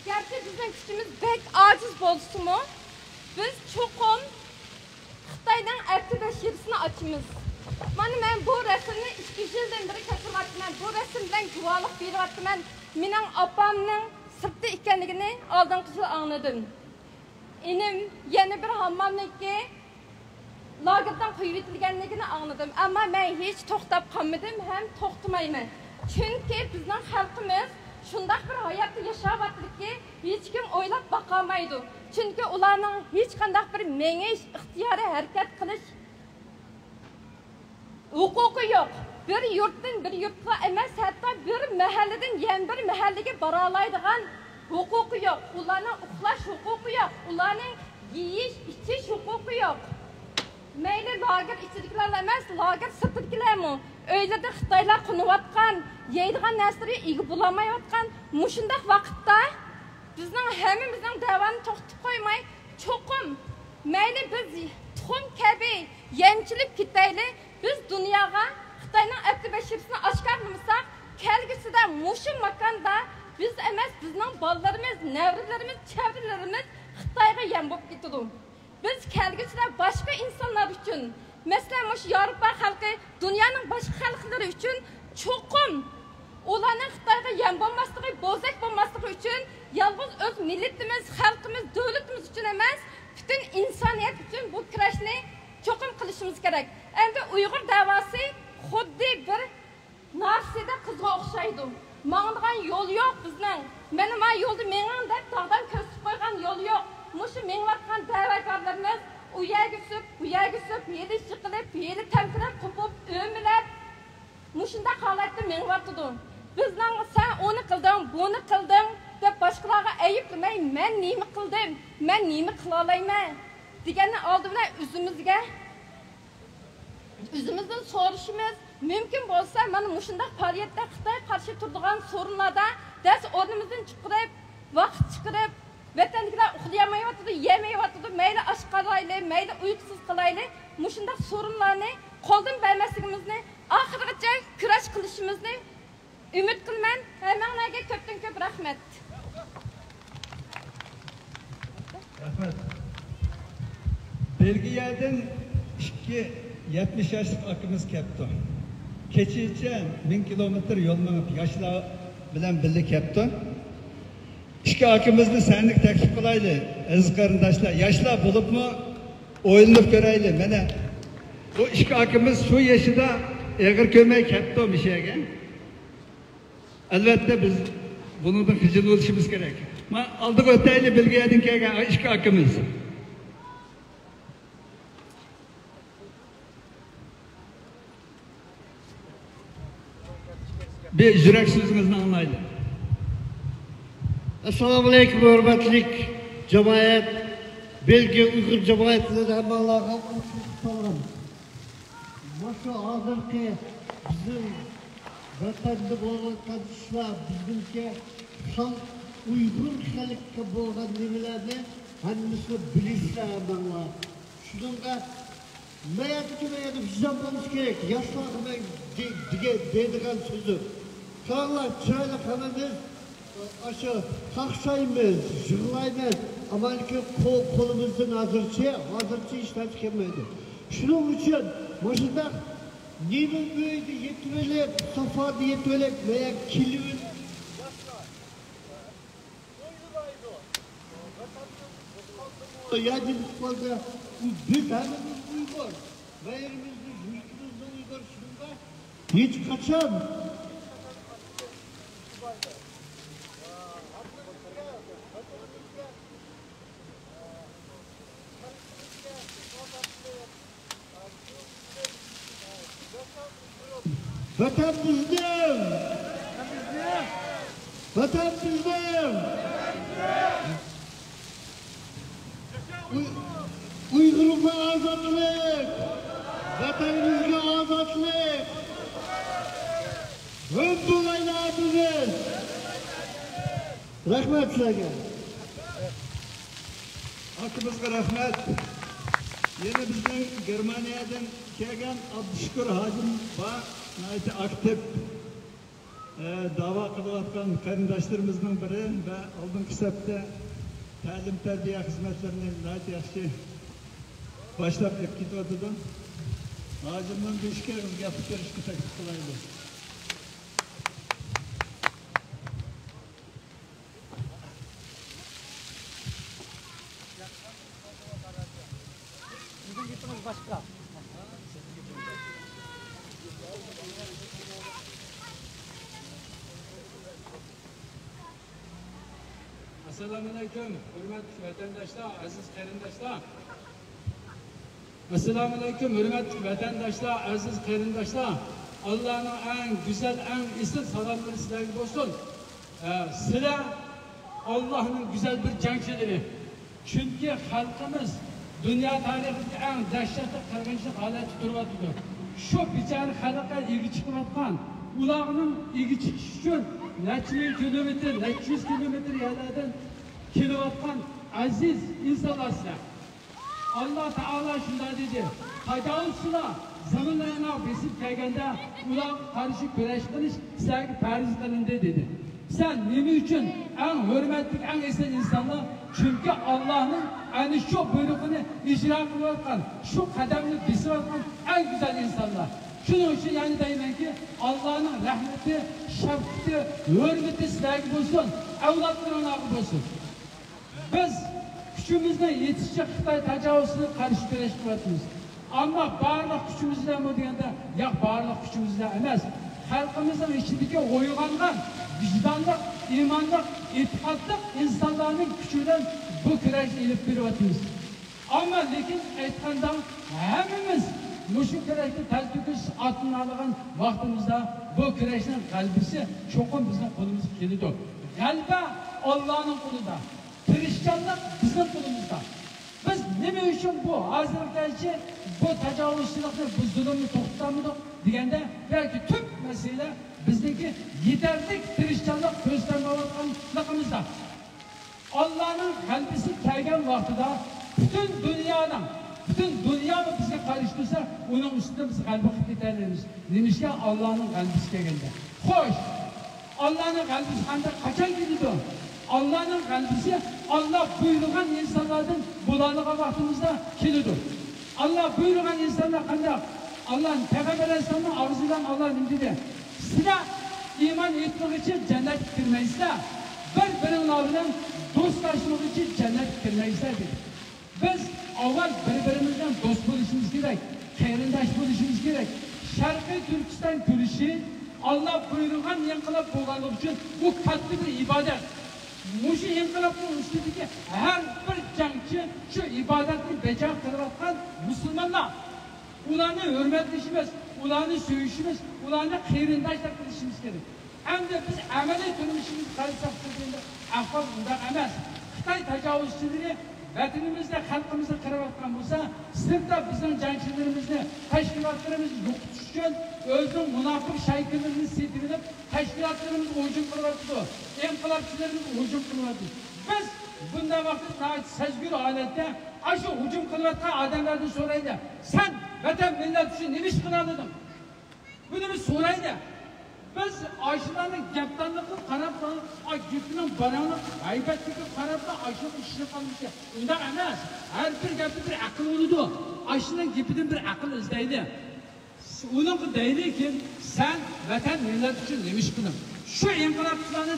گەرچە بىزنىڭ كۈچىمىز بەك ئاجىز بولسىمۇ، بىز چوقۇم خىتاينىڭ ئەپتى بەشىرىسىنى ئاچىمىز. مانا مەن بۇ رەسىمنى ئىككى يىلدىن بېرى كۆتۈرۈۋاتىمەن. بۇ رەسىم بىلەن گۇۋاھلىق بېرىۋاتىمەن. مېنىڭ ئاپامنىڭ سىرتتا ئىكەنلىكىنى ئالدىنقى يىل ئاڭلىدىم. ئىنىم يەنە بىر ھاممامنىڭكى لاگېردىن قويۇۋېتىلگەنلىكىنى ئاڭلىدىم. ئەمما مەن ھېچ توختاپ قالمىدىم ھەم توختىمايمەن. چۈنكى بىزنىڭ خەلقىمىز شۇنداق بىر ھاياتتا ياشاۋاتىدۇكى، ھېچكىم ئويلاپ باقالمايدۇ. چۈنكى ئۇلارنىڭ ھېچقانداق بىر مېڭىش ئىختىيارى، ھەرىكەت قىلىش ھوقۇقى يوق. بىر يۇرتتىن بىر يۇرتقا ئەمەس، ھەتتا بىر مەھەللىدىن يەنە بىر مەھەللىگە بارالايدىغان ھوقۇقى يوق. ئۇلارنىڭ ئۇخلاش ھوقۇقى يوق. ئۇلارنىڭ يېيىش، ئىچىش ھوقۇقى يوق. مەيلى لاگېر ئىچىدىكىلەرلا ئەمەس، لاگېر سىرتىدىكىلەرمۇ ئۆيلىرىدە خىتايلار قونۇۋاتقان، يەيدىغان نەرسىلىرىگە ئىگە بولالمايۋاتقان مۇشۇنداق ۋاقىتتا، بىزنىڭ ھەممىمىزنىڭ دەۋانى توختىتىپ قويماي، چوقۇم مەيلى بىز تۇخۇم كەبى يەمچىلىپ كېتەيلى، بىز دۇنياغا خىتاينىڭ ئەپتى بەشىرىسىنى ئاشكارىلىمىساق، كەلگۈسىدە مۇشۇ ماكاندا بىز ئەمەس، بىزنىڭ بالىلىرىمىز، نەۋرىلىرىمىز، چەۋرىلىرىمىز خىتايغا يەم بولۇپ كېتىدۇ. بىز كەلگۈسىدە باشقا ئىنسانلار ئۈچۈن، مەسىلەن، مۇشۇ ياۋروپا خەلقى، دۇنيانىڭ باشقا خەلقلىرى ئۈچۈن چوقۇم ئۇلارنىڭ خىتايغا يەم بولماسلىقى، بوزەك بولماسلىقى ئۈچۈن يالغۇز ئۆز مىللىتىمىز، خەلقىمىز، دۆلىتىمىز ئۈچۈن ئەمەس، پۈتۈن ئىنسانىيەت ئۈچۈن بۇ كۈرەشنى چوقۇم قىلىشىمىز كېرەك. ئەمدى ئۇيغۇر دەۋاسى خۇددى بىر نارسىدە قىزغا ئوخشايدۇ. ماڭىدىغان يول يوق بىزنىڭ. مانا ما يولدا مېڭىڭ دەپ داغدام كۆرسىتىپ قويغان يول يوق. مۇشۇ مېڭىۋاتقان دەۋاگەرلىرىمىز ئۇ يەرگە سۈپ، بۇ يەرگە سۈپ، ھېلى ئىششىقىلىپ، ھېلى تەمتىرەپ، قوپۇپ، ئۆمىلەپ، مۇشۇنداق ھالەتتە مېڭىۋاتىدۇ. بىزنىڭ «سەن ئۇنى قىلدىڭ، بۇنى قىلدىڭ» دەپ باشقىلارغا ئەيىبلىمەي، «مەن نېمە قىلدىم، مەن نېمە قىلالايمەن» دېگەننى ئالدى بىلەن ئۆزىمىزگە، ئۆزىمىزدىن سورىشىمىز مۇمكىن. بولسا مانا مۇشۇنداق پائالىيەتتە خىتايغا قارشى تۇرىدىغان سورۇنلاردا دەرس ئورنىمىزدىن چىقىرىپ، ۋاقىت چىقىرىپ، ۋەتەندىكىلەر ئۇخلىيالمايۋاتىدۇ، يېيەلمەيۋاتىدۇ، مەيلى ئاچ قالايلى، مەيلى ئۇيقۇسىز قالايلى، مۇشۇنداق سورۇنلارنى قولدىن بەرمەسلىكىمىزنى، ئاخىرغىچە كۈرەش قىلىشىمىزنى ئۈمىد قىلىمەن. ھەممەڭلارگە كۆپتىن كۆپ رەھمەت. رەھمەت. بېلگىيەدىن ئىككى يەتمىش ياشلىق ئاكىمىز كەپتۇ. كېچىچە مىڭ كىلومېتىر يول مېڭىپ، ياشلار بىلەن بىللە كەپتۇ. ئىككى ئاكىمىزنى سەھنىگە تەكلىپ قىلايلى، ئەزىز قېرىنداشلار. ياشلار بولۇپمۇ ئويلىنىپ كۆرەيلى. مانا، بۇ ئىككى ئاكىمىز شۇ يېشىدا ئېغىر كۆرمەي كەپتۇ مۇشۇ يەرگە. ئەلۋەتتە، بىز بۇنىڭدىن خىجىل بولۇشىمىز كېرەك. ما، ئالدىغا ئۆتەيلى، بېلگىيەدىن كەلگەن ئىككى ئاكىمىز. بىر يۈرەك سۆزىڭىزنى ئاڭلايلى. ئەسسالامۇئەلەيكۇم، ھۆرمەتلىك جامائەت. بەلگىيە ئۇيغۇر جامائەتلىرى، ھەممەڭلارغا ئۇيغۇر سالام. مۇشۇ ھازىرقى بىزنىڭ ۋەتەندە بولۇۋاتقان ئىشلار، بىزنىڭكى خەلق، ئۇيغۇر خەلققە بولغان نېمىلەرنى ھەممىسىنى بىلىسىلەر ھەممەڭلار. شۇنىڭغا مەيەردىكى مەيەردە ۋىجدان بولۇشى كېرەك. ياشلارغا مەن دې-، دېگەن، دەيدىغان سۆزۈم. قاراڭلار، چىرايلىق ھەممىمىز ئاشۇ قاقشايمىز، يىغلايمىز. ئەمما لېكىن قو-، قولىمىزدىن ھازىرچە، ھازىرچە ھېچ نەرسە كەلمەيدۇ. شۇنىڭ ئۈچۈن مۇشۇنداق نىلنىڭ بويىدا يېتىۋېلىپ، سافادا يېتىۋېلىپ، مەيەگە كېلىۋېلىپ، يا دېدىم قالدى، بىز ھەممىمىز ئۇيغۇر. بايرىمىمىزدا يۇرتىمىزدا ئۇيغۇر شۇنداق. ھېچقاچان ۋەتەن بىزنىڭ! ۋەتەن بىزنىڭ! ئۇي-، ئۇيغۇرغا ئازادلىق! ۋەتىنىمىزگە ئازادلىق! ھۆر بولايلى ئاتىمىز! رەھمەت سىلەرگە! ئاكىمىزغا رەھمەت. يەنە بىزنىڭ گېرمانىيەدىن كەلگەن ئابدۇشۈكۈر ھاجىم بار، ناھايىتى ئاكتىپ، ئە، داۋا قىلىۋاتقان قېرىنداشلىرىمىزنىڭ بىرى ۋە ئالدىنقى سەپتە تەلىم-تەربىيە خىزمەتلىرىنى ناھايىتى ياخشى باشلاپ ئېلىپ كېتىۋاتىدۇ. ھاجىمنىڭ بىر ئىككى ئېغىز گەپ بېرىشكە تەكلىپ قىلايلى. بىزنىڭ گېپىمىز باشقا. ئەسسالامۇئەلەيكۇم، ھۆرمەتلىك ۋەتەنداشلار، ئەزىز قېرىنداشلار. ئەسسالامۇئەلەيكۇم، ھۆرمەتلىك ۋەتەنداشلار، ئەزىز قېرىنداشلار. ئاللانىڭ ئەڭ گۈزەل، ئەڭ ئېسىل سالاملىرى سىلەرگە بولسۇن. ئە، سىلەر ئاللانىڭ گۈزەل بىر جەڭچىلىرى. چۈنكى خەلقىمىز دۇنيا تارىخىدىكى ئەڭ دەھشەتلىك قىرغىنچىلىق ھالەتتە تۇرۇۋاتىدۇ. شۇ بىچارە خەلققە ئىگە چىقىۋاتقان، ئۇلارنىڭ ئىگە چىقىشى ئۈچۈن نەچچە مىڭ كىلومېتىر، نەچچە يۈز كىلومېتىر يەرلەردىن كېلىۋاتقان ئەزىز ئىنسانلار سىلەر. ئاللا تائالا شۇنداق دېدى، تاجاۋۇزچىلار زېمىنلىرىڭلارغا بېسىپ كەلگەندە، ئۇلارغا قارشى كۈرەش قىلىش سىلەرگە پەرز قىلىندى، دېدى. سەن نېمە ئۈچۈن ئەڭ ھۆرمەتلىك، ئەڭ ئېسىل ئىنسانلار؟ چۈنكى ئاللانىڭ ئەنە شۇ بۇيرۇقىنى ئىجرا قىلىۋاتقان، شۇ قەدەمنى بېسىۋاتقان ئەڭ گۈزەل ئىنسانلار. شۇنىڭ ئۈچۈن يەنە دەيمەنكى، ئاللانىڭ رەھمىتى، شەپقىتى، ھۆرمىتى سىلەرگە بولسۇن، ئەۋلادلىرىڭلارغا بولسۇن. بىز كۈچىمىزنىڭ يېتىشىچە خىتاي تاجاۋۇزچىلىرىغا قارشى كۈرەش قىلىۋاتىمىز. ئەمما بارلىق كۈچىمىز بىلەنمۇ دېگەندە، ياق، بارلىق كۈچىمىز بىلەن ئەمەس. خەلقىمىزنىڭ ئىچىدىكى ئويغانغان ۋىجدانلىق، ئىمانلىق، ئېتىقادلىق ئىنسانلارنىڭ كۈچى بىلەن بۇ كۈرەشنى ئېلىپ بېرىۋاتىمىز. ئەمما لېكىن ئېيتقاندا، ھەممىمىز مۇشۇ كۈرەشتە تەز تۆكۈس ئاتلىنالىغان ۋاقتىمىزدا، بۇ كۈرەشنىڭ غەلىبىسى چوقۇم بىزنىڭ قولىمىزغا كېلىدۇ. غەلىبە ئاللانىڭ قولىدا. تىرىشچانلىق بىزنىڭ قولىمىزدا. بىز نېمە ئۈچۈن بۇ ھازىرغىچە بۇ تاجاۋۇزچىلىقنى، بۇ زۇلۇمنى توختىتالمىدۇق دېگەندە، بەلكى تۈپ مەسىلە بىزنىڭكى يېتەرلىك تىرىشچانلىق كۆرسىتەلمەيۋاتقانلىقىمىزدا. ئاللانىڭ غەلىبىسى كەلگەن ۋاقتىدا پۈتۈن دۇنيانىڭ، پۈتۈن دۇنيا بىزگە قارشى تۇرسا، ئۇنىڭ ئۈستىدىن بىز غەلىبە قىلىپ كېتەلەيمىز. نېمىشقا؟ ئاللانىڭ غەلىبىسى كەلگەندە. خوش، ئاللانىڭ غەلىبىسى قانداق، قاچان كېلىدۇ؟ ئاللانىڭ غەلىبىسى ئاللا بۇيرۇغان ئىنسانلاردىن بولالىغان ۋاقتىمىزدا كېلىدۇ. ئاللا بۇيرۇغان ئىنسانلار قانداق؟ ئاللا، پەيغەمبەر ئەلەيھىسسالامنىڭ ئاغزى بىلەن ئاللا نېمە دېدى؟ سىلەر ئىمان ئېيتمىغىچە جەننەتكە كىرمەيسىلەر، بىر-بىرىڭلار بىلەن دوستلاشمىغۇچە جەننەتكە كىرمەيسىلەر، دېدى. بىز ئاۋۋال بىر-بىرىمىز بىلەن دوست بولۇشىمىز كېرەك، قېرىنداش بولۇشىمىز كېرەك. شەرقىي تۈركىستان كۈرىشى ئاللا بۇيرۇغان ئىنقىلاب بولغانلىقى ئۈچۈن ئۇ كاتتا بىر ئىبادەت. مۇشۇ ئىنقىلابنىڭ ئۈستىدىكى ھەر بىر جەڭچى شۇ ئىبادەتنى بەجا قىلىۋاتقان مۇسۇلمانلار. ئۇلارنى ھۆرمەتلىشىمىز، ئۇلارنى سۆيۈشىمىز، ئۇلارنى قېرىنداشلار بىلىشىمىز كېرەك. ئەمدى بىز ئەمەلىي تۇرمۇشىمىزغا قارىساق، بىزدە ئەھۋال ئۇنداق ئەمەس. خىتاي تاجاۋۇزچىلىرى ۋەتىنىمىزدە خەلقىمىزنى قىرىۋاتقان بولسا، سىرتتا بىزنىڭ جەڭچىلىرىمىزنى، تەشكىلاتلىرىمىزنى يوقىتىش ئۈچۈن ئۆزىنىڭ مۇناپىق شايكىلىرىنى سېتىۋېلىپ، تەشكىلاتلىرىمىزغا ھۇجۇم قىلىۋاتىدۇ، ئىنقىلابچىلىرىمىزغا ھۇجۇم قىلىۋاتىدۇ. بىز بۇنداق ۋاقىتتا ناھايىتى سەزگۈر ھالەتتە ئاشۇ ھۇجۇم قىلىۋاتقان ئادەملەردىن سورايلى، سەن ۋەتەن مىللەت ئۈچۈن نېمە ئىش قىلالىدىڭ؟ بۇنى بىز سورايلى. بىز ئاشۇلارنىڭ گەپدانلىقىغا قاراپ، ئا، گېپىنىڭ باراڭلىق ھەيۋەتلىكىگە قاراپلا ئاشۇنىڭ ئىشىنى قىلىمىز. ئۇنداق ئەمەس. ھەر بىر گەپتە بىر ئەقىل بولىدۇ. ئاشۇنىڭ گېپىدىن بىر ئەقىل ئىزدەيلى. ئۇنىڭغا دەيلىكىن، سەن ۋەتەن، مىللەت ئۈچۈن نېمە ئىش قىلدىڭ؟ شۇ ئىنقىلابچىلارنى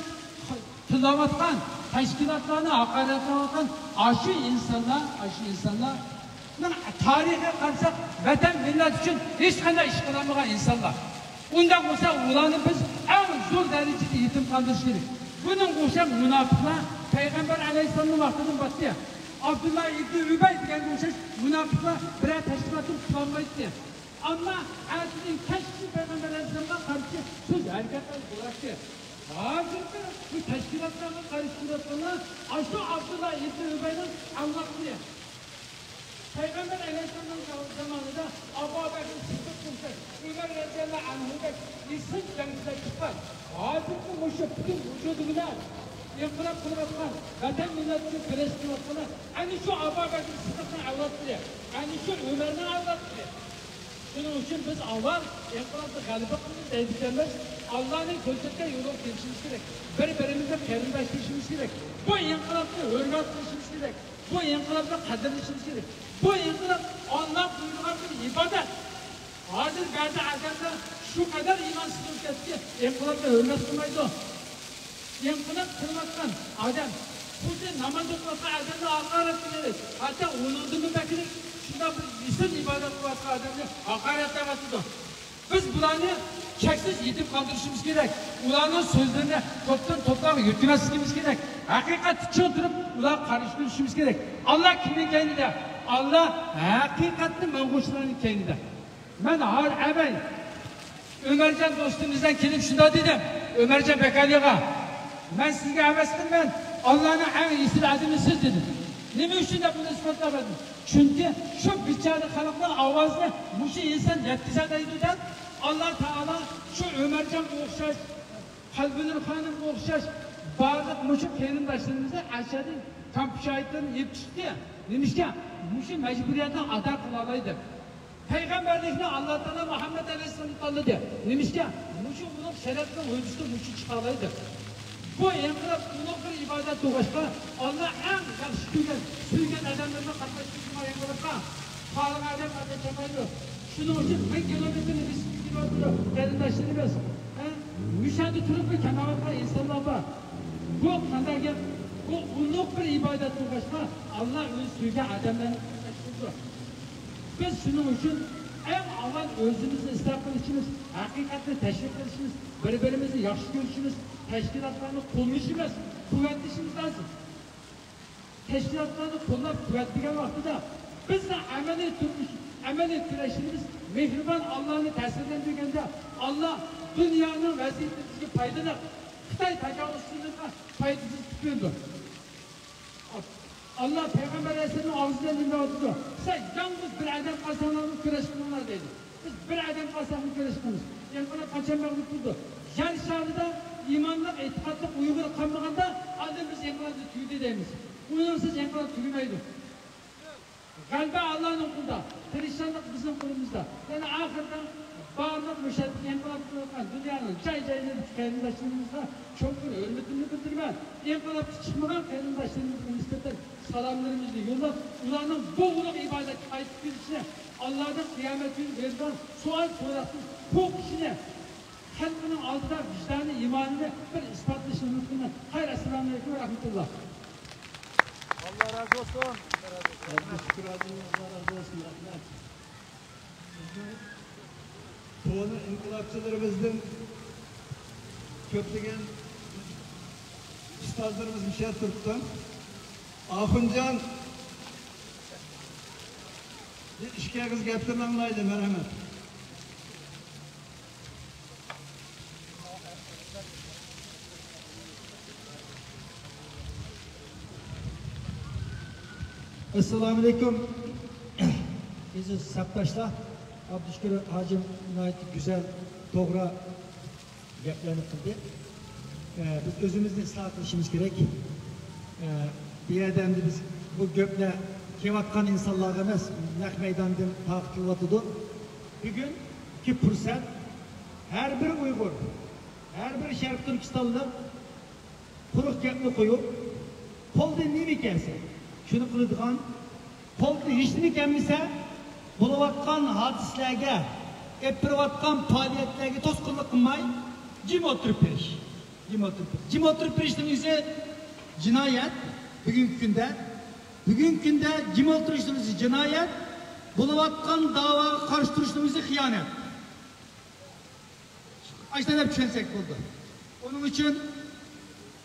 تىللاۋاتقان، تەشكىلاتلارنى ھاقارەتلەۋاتقان ئاشۇ ئىنسانلار، ئاشۇ ئىنسانلارنىڭ تارىخىغا قارىساق، ۋەتەن، مىللەت ئۈچۈن ھېچقانداق ئىش قىلالمىغان ئىنسانلار. ئۇنداق بولسا، ئۇلارنى بىز ئەڭ زور دەرىجىدە يېتىم قالدۇرۇش كېرەك. بۇنىڭغا ئوخشاش مۇناپىقلار پەيغەمبەر ئەلەيھىسسالامنىڭ ۋاقتىدىن باشلاپ، ئابدۇللا ئىبنى ئۈبەي دېگەنگە ئوخشاش مۇناپىقلار بىرەر تەشكىلاتنى تۇتالمايتتى. ئەمما ئەتىدىن كەچكىچە پەيغەمبەر ئەلەيھىسسالامغا قارشى سۆز ھەرىكەتلەر بولاتتى. ھازىرقى بۇ تەشكىلاتلارغا قارشى تۇرۇۋاتقانلار ئاشۇ ئابدۇللا ئىبنى ئۈبەينىڭ ئەۋلادلىرى. پەيغەمبەر ئەلەيھىسسالامنىڭ زامانىدا ئابۇ بەكرى سىددىققا ئوخشاش، ئۆمەر رەزىياللاھۇ ئەنھۇدەك ئېسىل جەڭچىلەر چىققان. ھازىرقى مۇشۇ پۈتۈن ۋۇجۇدى بىلەن ئىنقىلاب قىلىۋاتقان، ۋەتەن مىللەت ئۈچۈن كۈرەش قىلىۋاتقانلار ئەنە شۇ ئابۇ بەكرى سىددىقنىڭ ئەۋلادلىرى، ئەنە شۇ ئۆمەرنىڭ ئەۋلادلىرى. شۇنىڭ ئۈچۈن بىز ئاۋۋال ئىنقىلابتا غەلىبە قىلىمىز دەيدىكەنمىز، ئاللانىڭ كۆرسەتكەن يولىغا كېلىشىمىز كېرەك. بىر-بىرىمىزنى قېرىنداش دېيىشىمىز كېرەك. بۇ ئىنقىلابنى ھۆرمەت قىلىشىمىز كېرەك. بۇ ئىنقىلابنى قەدىرلىشىمىز كېرەك. بۇ ئىنقىلاب ئاللا بۇيرۇغان بىر ئىبادەت. ھازىر بەزى ئادەملەر شۇ قەدەر ئىمانسىز بولۇپ كەتتىكى، ئىنقىلابنى ھۆرمەت قىلمايدۇ. ئىنقىلاب قىلىۋاتقان ئادەم خۇددى ناماز ئوقۇۋاتقان ئادەمنى ھاقارەتلىگەندەك، ھەتتا ئۇنىڭدىنمۇ بەكرەك شۇنداق بىر ئېسىل ئىبادەت قىلىۋاتقان ئادەمنى ھاقارەتلەۋاتىدۇ. بىز بۇلارنى چەكسىز يېتىم قالدۇرۇشىمىز كېرەك. ئۇلارنىڭ سۆزلىرىنى توپتىن توپلارغا يۆتكىمەسلىكىمىز كېرەك. ھەقىقەتتە چىڭ تۇرۇپ، ئۇلارغا قارشى تۇرۇشىمىز كېرەك. ئاللا كىمنىڭ كەينىدە؟ ئاللا ھەقىقەتنى ماڭغۇچىلارنىڭ كەينىدە. مەن ھار ئەمەي ئۆمەرجان دوستىمىزدىن كېلىپ شۇنداق دېدىم، ئۆمەرجان بەكئەلىغا، مەن سىزگە ھەۋەس قىلىمەن، ئاللانىڭ ئەڭ ئېسىل ئادىمى سىز دېدىم. نېمە ئۈچۈن دەپ بۇنى ئىسپاتلاپ بەردىم؟ چۈنكى شۇ بىچارە خەلقنىڭ ئاۋازىنى مۇشۇ ئىنسان يەتكۈزەلەيدۇ دەپ، ئاللا تائالا شۇ ئۆمەرجانغا ئوخشاش، قەلبىنۇر خانىمغا ئوخشاش بارلىق مۇشۇ قېرىنداشلىرىمىزنى ئەشەدىي كامپۇشايىتلىرىنى يېپىپ چىقتى. نېمىشقا؟ مۇشۇ مەجبۇرىيەتنى ئادا قىلالايدۇ. پەيغەمبەرلىكنى ئاللا تائالا مۇھەممەد ئەلەيھىسسالامغا تاللىدى. نېمىشقا؟ مۇشۇ ئۇلۇغ شەرەپنىڭ ھۆددىسىدە مۇشۇ چىقالايدۇ. بۇ ئىنقىلاب ئۇلۇغ بىر ئىبادەت بولغاچقا، ئاللا ئەڭ ياخشى كۆرگەن، سۆيگەن ئادەملىرىنى قاتناشتۇرغان ئىنقىلابقا خالىغان ئادەم قاتناشالمايدۇ. شۇنىڭ ئۈچۈن مىڭ كىلومېتىرنى بېسىپ كېلىۋاتىدۇ قېرىنداشلىرىمىز. ھە؟ مۇشۇ يەردە تۇرۇپلا كەمەۋاتقان ئىنسانلار بار. بۇ قانداق گەپ؟ بۇ ئۇلۇغ بىر ئىبادەت بولغاچقا، ئاللا ئۆزى سۆيگەن ئادەملەرنى قاتناشتۇرىدۇ. بىز شۇنىڭ ئۈچۈن ئەڭ ئاۋۋال ئۆزىمىزنى ئىسلاھ قىلىشىمىز، ھەقىقەتنى تەشۋىق قىلىشىمىز، بىر-بىرىمىزنى ياخشى كۆرۈشىمىز، تەشكىلاتلارنى قوللىشىمىز، قۇۋۋەتلىشىمىز لازىم. تەشكىلاتلارنى قوللاپ قۇۋۋەتلىگەن ۋاقتىدا بىزنىڭ ئەمەلىي تۇرمۇش، ئەمەلىي كۈرەشلىرىمىز مېھرىبان ئاللانى تەسىرلەندۈرگەندە، ئاللا دۇنيانىڭ ۋەزىيىتى بىزگە پايدىلىق، خىتاي تاجاۋۇزچىلىقىغا پايدىسىز پۈتۈنىدۇ. ئاللا پەيغەمبەر ئەلەيھىسسالامنىڭ ئاغزىدىن نېمە دەۋاتىدۇ؟ سىلەر يالغۇز بىر ئادەم قالساڭلارمۇ كۈرەش قىلىڭلار دەيدۇ. بىز بىر ئادەم قالساقمۇ كۈرەش قىلىمىز. ئىنقىلاب قاچان مەغلۇپ بولىدۇ؟ يەر شارىدا ئىمانلىق، ئېتىقادلىق ئۇيغۇر قالمىغاندا، ئاندىن بىز ئىنقىلابنى تۈگىدى دەيمىز. ئۇنىڭسىز ئىنقىلاب تۈگىمەيدۇ. غەلىبە ئاللانىڭ قولىدا، تىرىشچانلىق بىزنىڭ قولىمىزدا. يەنى ئاخىرىدا بارلىق مۇشۇ يەردىكى ئىنقىلاب قىلىۋاتقان دۇنيانىڭ جاي-جايلىرىدىكى قېرىنداشلىرىمىزغا چوڭقۇر ھۆرمىتىمنى بىلدۈرىمەن. ئىنقىلابقا چىقمىغان قېرىنداشلىرىمىزغا نىسبەتەن سالاملىرىمىزنى يوللاپ، ئۇلارنىڭ بۇ ئۇلۇغ ئىبادەتكە قايتىپ كېلىشىنى، ئاللادىن قىيامەت كۈنى بېرىدىغان سوئال سوراقتىن قورقۇشىنى، خەلقىنىڭ ئالدىدا ۋىجدانىي ئىمانىنى بىر ئىسپاتلىشىنى ئۈمىد قىلىمەن. خەير، ئەسسالامۇ ئەلەيكۇم ۋە رەھمەتۇللا. ئاللا رازى بولسۇن. ئابدۇشۈكۈر ھاجى، ئاللا رازى بولسۇن. رەھمەت. بىزنىڭ كونا ئىنقىلابچىلىرىمىزدىن كۆپلىگەن ئۇستازلىرىمىز مۇشۇ يەردە تۇرۇپتۇ. ئاخۇنجان، بىر ئىككى ئېغىز گەپلىرىنى ئاڭلايلى، مەرھەمەت. ئەسسالامۇئەلەيكۇم، ئەزىز سەپداشلار. ئابدۇشۈكۈر ھاجىم ناھايىتى گۈزەل، توغرا گەپلەرنى قىلدى. ئە، بىز ئۆزىمىزنى ئىسلاھ قىلىشىمىز كېرەك. ئە، بۇ يەردە ئەمدى بىز بۇ گەپلەر كېلىۋاتقان ئىنسانلارغا ئەمەس، نەق مەيداندىن تارقىتىلىۋاتىدۇ. بۈگۈنكى پۇرسەت، ھەر بىر ئۇيغۇر، ھەر بىر شەرقىي تۈركىستانلىق قۇرۇق گەپنى قويۇپ، قولدىن نېمە كەلسە، شۇنى قىلىدىغان، قولدىن ھېچنېمە كەلمىسە، بولۇۋاتقان ھادىسىلەرگە ئېلىپ بېرىۋاتقان پائالىيەتلەرگە توسقۇنلۇق قىلماي، جىم ئولتۇرۇپ بېرىش. جىم ئولتۇرۇپ بېرىش. جىم ئولتۇرۇپ بېرىشنىڭ ئۆزى جىنايەت. بۈگۈنكى كۈندە، بۈگۈنكى كۈندە جىم ئولتۇرۇشنىڭ ئۆزى جىنايەت. بولۇۋاتقان داۋاغا قارشى تۇرۇشنىڭ ئۆزى خىيانەت. ئاشۇنداق دەپ چۈشەنسەك بولىدۇ. ئۇنىڭ ئۈچۈن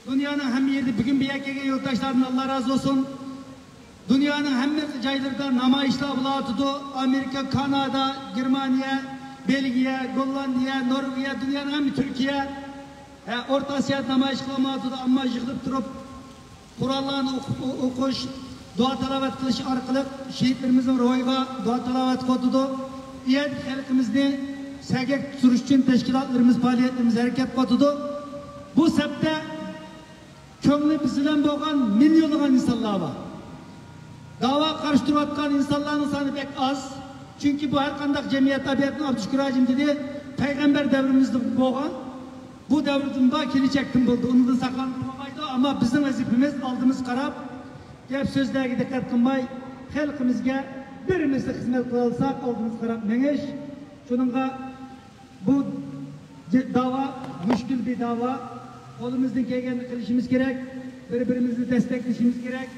دۇنيانىڭ ھەممە يېرىدە بۈگۈن بۇ يەرگە كەلگەن يۇرتداشلاردىن ئاللا رازى بولسۇن. دۇنيانىڭ ھەممە جايلىرىدا نامايىشلار بولۇۋاتىدۇ. ئامېرىكا، كانادا، گېرمانىيە، بېلگىيە، گوللاندىيە، نورۋېگىيە، دۇنيانىڭ ھەممە، تۈركىيە، ھە، ئورتا ئاسىيادا نامايىش قىلىۋاتىدۇ. ئەمما يىغىلىپ تۇرۇپ، قۇرئانلارنى ئوقۇ-، ئوقۇش، دۇئا تىلاۋەت قىلىش ئارقىلىق شېھىتلىرىمىزنىڭ روھىغا دۇئا تىلاۋەت قىلىۋاتىدۇ. ئۇ يەردىكى خەلقىمىزنى سەگەك تۇرۇش ئۈچۈن تەشكىلاتلىرىمىز، پائالىيەتلىرىمىز ھەرىكەت قىلىۋاتىدۇ. بۇ سەپتە كۆڭلى بىز بىلەن بولغان مىليونلىغان ئىنسانلار بار. داۋاغا قارشى تۇرۇۋاتقان ئىنسانلارنىڭ سانى بەك ئاز. چۈنكى بۇ ھەر قانداق جەمئىيەت، تەبىئەتنىڭ ئابدۇشۈكۈر ھاجىم دېدى، پەيغەمبەر دەۋرىمىزدە بولغان، بۇ دەۋردىن بار، كېلىچەكتىن بولدى، ئۇنىڭدىن ساقلانغىلى بولمايدۇ. ئەمما بىزنىڭ ۋەزىپىمىز ئالدىمىزغا قاراپ، گەپ سۆزلەرگە دىققەت قىلماي، خەلقىمىزگە بىرىمىزلا خىزمەت قىلالىساق، ئالدىمىزغا قاراپ مېڭىش. شۇنىڭغا بۇ جى-، داۋا مۈشكۈل بىر داۋا. قولىمىزدىن كەلگەننى قىلىشىمىز كېرەك، بىر-بىرىمىزنى دەستەكلىشىمىز كېرەك.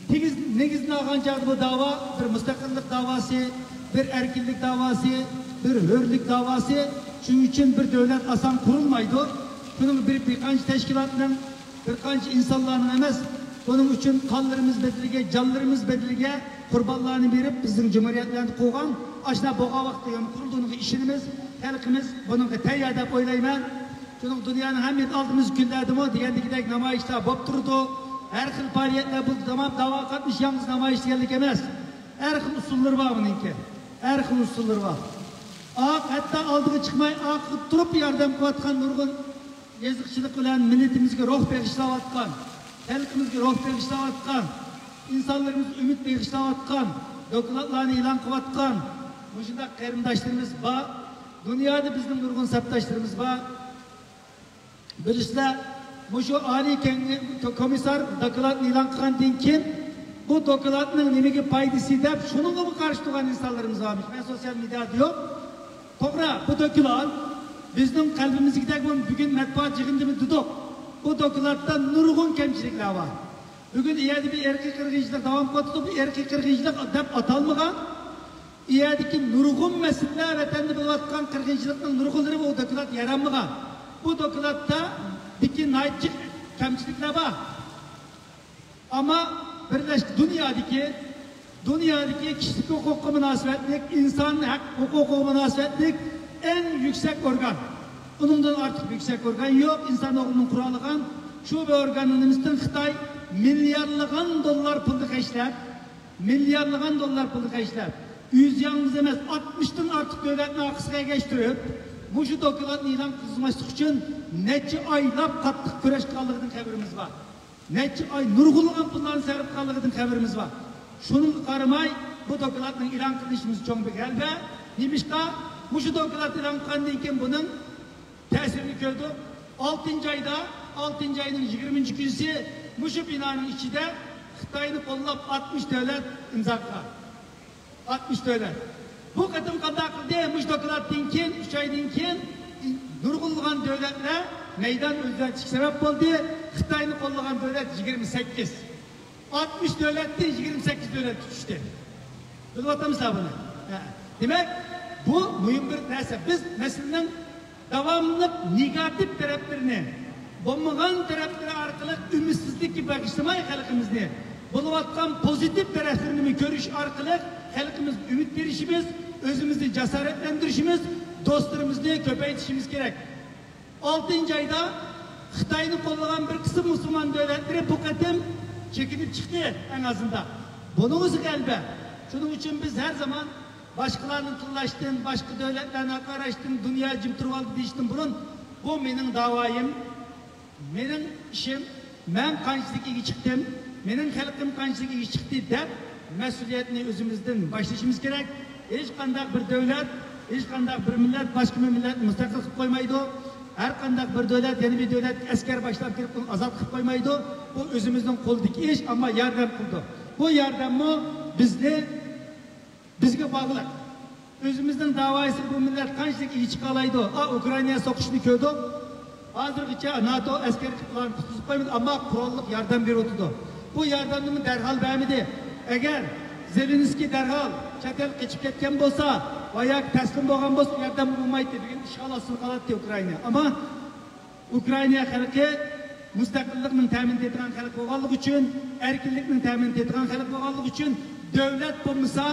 تېگىز-، نېگىزىنى ئالغان چاغدا بۇ داۋا بىر مۇستەقىللىق داۋاسى، بىر ئەركىنلىك داۋاسى، بىر ھۆرلۈك داۋاسى. شۇنىڭ ئۈچۈن بىر دۆلەت ئاسان قۇرۇلمايدۇ. شۇنىڭ بىر، بىر قانچە تەشكىلاتنىڭ، بىر قانچە ئىنسانلارنىڭ ئەمەس، بۇنىڭ ئۈچۈن قانلىرىمىز بەدىلىگە، جانلىرىمىز بەدىلىگە قۇربانلارنى بېرىپ، بىزنىڭ جۇمھۇرىيەتلەرنى قۇرغان، ئاشۇنداق بولغان ۋاقىتتا يەنە قۇرۇلىدۇ، ئۇنىڭغا ئىشىنىمىز. خەلقىمىز بۇنىڭغا تەييار دەپ ئويلايمەن. شۇنىڭ دۇنيانىڭ ھەممە يېرىدە ئالدىمىزدىكى كۈنلەردىمۇ دېگەندىكىدەك نامايىشلار بولۇپ تۇرىدۇ. ھەر خىل پائالىيەتلەر بولىدۇ. تامام داۋاغا قاتنىشىش يالغۇز نامايىش دېگەنلىك ئەمەس. ھەر خىل ئۇسۇللىرى بار بۇنىڭكى. ھەر خىل ئۇسۇللىرى بار. ئا-، ھەتتا ئالدىغا چىقماي، ئارقىغا تۇرۇپ ياردەم قىلىۋاتقان نۇرغۇن يېزىقچىلىق بىلەن مىللىتىمىزگە روھ بېغىشلاۋاتقان، خەلقىمىزگە روھ بېغىشلاۋاتقان، ئىنسانلىرىمىزغا ئۈمىد بېغىشلاۋاتقان، دوكلاتلارنى ئېلان قىلىۋاتقان مۇشۇنداق قېرىنداشلىرىمىز بار. دۇنيادا بىزنىڭ نۇرغۇن سەپداشلىرىمىز بار. بىلىسىلەر، مۇشۇ ئالىي كېڭ-، كومىسسار دوكلاتنى ئېلان قىلغاندىن كېيىن، بۇ دوكلاتنىڭ نېمىگە پايدىسى دەپ، شۇنىڭغىمۇ قارشى تۇرغان ئىنسانلىرىمىز بارمىش. مەن سوتسىيال مېدىيادا يوق. توغرا، بۇ دوكلات بىزنىڭ قەلبىمىزدىكىدەك بۇ بۈگۈن مەتبۇئات يىغىندىمۇ دېدۇق. بۇ دوكلاتتا نۇرغۇن كەمچىلىكلەر بار. بۈگۈن ئۇ يەردە بىر ئىرقىي قىرغىنچىلىق داۋام قىلىۋاتىدۇ. بۇ ئىرقىي قىرغىنچىلىق دەپ ئاتالمىغان. ئۇ يەردىكى نۇرغۇن مەسىلىلەر، ۋەتەندە بولۇۋاتقان قىرغىنچىلىقنىڭ نۇرغۇنلىرى بۇ دوكلات يارانمىغان. بۇ دوكلاتتا دىكى ناھايىتى جىق كەمچىلىكلەر بار. ئەمما بىرلەشكەن دۇنيادىكى، دۇنيادىكى كىشىلىك ھوقۇققا مۇناسىۋەتلىك، ئىنسان ھەق ھوقۇقىغا مۇناسىۋەتلىك ئەڭ يۈكسەك ئورگان. ئۇنىڭدىن ئارتۇق يۈكسەك ئورگان يوق. ئىنسان ئوغلىنىڭ قۇرالىغان شۇ بىر ئورگاننىڭ نېمىسىدىن خىتاي مىليارلىغان دوللار پۇلنى خەجلەپ، مىليارلىغان دوللار پۇلنى خەجلەپ، ئۆزى يالغۇز ئەمەس، ئاتمىشتىن ئارتۇق دۆلەتنى ئارقىسىغا ئەگەشتۈرۈپ، مۇشۇ دوكلاتنى ئېلان قىلماسلىق ئۈچۈن نەچچە ئايلاپ قاتتىق كۈرەش قىلغانلىقىدىن خەۋىرىمىز بار. نەچچە ئاي نۇرغۇنلىغان پۇللارنى سەرپ قىلغانلىقىدىن خەۋىرىمىز بار. شۇنىڭغا قارىماي، بۇ دوكلاتنىڭ ئېلان قىلىنىشىمىز چوڭ بىر غەلىبە. نېمىشقا؟ مۇشۇ دوكلات ئېلان قىلغاندىن كېيىن بۇنىڭ تەسىرىنى كۆردۇق. ئالتىنچى ئايدا، ئالتىنچى ئاينىڭ يىگىرمىنچى كۈنىسى مۇشۇ بىنانىڭ ئىچىدە خىتاينى قوللاپ ئاتمىش دۆلەت ئىمزا قىلغان. ئاتمىش دۆلەت. بۇ قېتىم قانداق قىلدى؟ مۇشۇ دوكلاتتىن كېيىن، ئۈچ ئايدىن كېيىن نۇرغۇنلىغان دۆلەتلەر مەيدان ئۆزگەرتىشكە سەۋەب بولدى. خىتاينى قوللىغان دۆلەت يىگىرمە سەككىز. ئاتمىش دۆلەتتىن يىگىرمە سەككىز دۆلەتكە چۈشتى. بىلىۋاتامسىلەر بۇنى؟ ھە. دېمەك، بۇ مۇھىم بىر نەرسە. بىز مەسىلىنىڭ داۋاملىق نېگاتىپ تەرەپلىرىنى، بولمىغان تەرەپلىرى ئارقىلىق ئۈمىدسىزلىككە بېغىشلىماي خەلقىمىزنى، بولۇۋاتقان پوزىتىپ تەرەپلىرىنىمۇ كۆرۈش ئارقىلىق خەلقىمىزگە ئۈمىد بېرىشىمىز، ئۆزىمىزنى جاسارەتلەندۈرۈشىمىز، دوستلىرىمىزنى كۆپەيتىشىمىز كېرەك. ئالتىنچى ئايدا خىتاينى قوللىغان بىر قىسىم مۇسۇلمان دۆلەتلىرى بۇ قېتىم چېكىنىپ چىقتى، ئەڭ ئازىندا. بۇنىڭ ئۆزى غەلىبە. شۇنىڭ ئۈچۈن بىز ھەر زامان باشقىلاردىن تىللاشتىن، باشقا دۆلەتلەرنى ھاقاراشتىن، دۇنيا جىم تۇرۇۋالدى دېيىشتىن بۇرۇن، بۇ مېنىڭ داۋايىم، مېنىڭ ئىشىم، مەن قانچىلىك ئىگە چىقتىم، مېنىڭ خەلقىم قانچىلىك ئىگە چىقتى دەپ، مەسئۇلىيەتنى ئۆزىمىزدىن باشلىشىمىز كېرەك. ھېچقانداق بىر دۆلەت، ھېچقانداق بىر مىللەت باشقا بىر مىللەتنى مۇستەقىل قىلىپ قويمايدۇ. ھەرقانداق بىر دۆلەت يەنە بىر دۆلەتكە ئەسكەر باشلاپ كىرىپ، ئۇنى ئازاد قىلىپ قويمايدۇ. بۇ ئۆزىمىزنىڭ قولىدىكى ئىش، ئەمما ياردەم قىلىدۇ. بۇ ياردەممۇ بىزنى، بىزگە باغلىق. ئۆزىمىزنىڭ داۋايىسىغا بۇ مىللەت قانچىلىك ئىگە چىقالايدۇ؟ ئا، ئۇكرائىنا سوقۇشىنى كۆردۇق. ھازىرغىچە ناتو ئەسكەرلىك ئۇلارنى قۇتقۇزۇپ قويمىدى، ئەمما قوراللىق ياردەم بېرىۋاتىدۇ. بۇ ياردەمنىمۇ دەرھال بەرمىدى. ئەگەر زېلېنسكىي دەرھال چەت ئەلگە قېچىپ كەتكەن بولسا ۋە ياكى تەسلىم بولغان بولسا، ياردەم بولمايتتى. بۈگۈن ئىشغال ئاستىدا قالاتتى ئۇكرائىنا. ئەمما ئۇكرائىنا خەلقى مۇستەقىللىقنىڭ تەمىنى تېتىغان خەلق بولغانلىقى ئۈچۈن، ئەركىنلىكنىڭ تەمىنى تېتىغان خەلق بولغانلىقى ئۈچۈن، دۆلەت بولمىسا،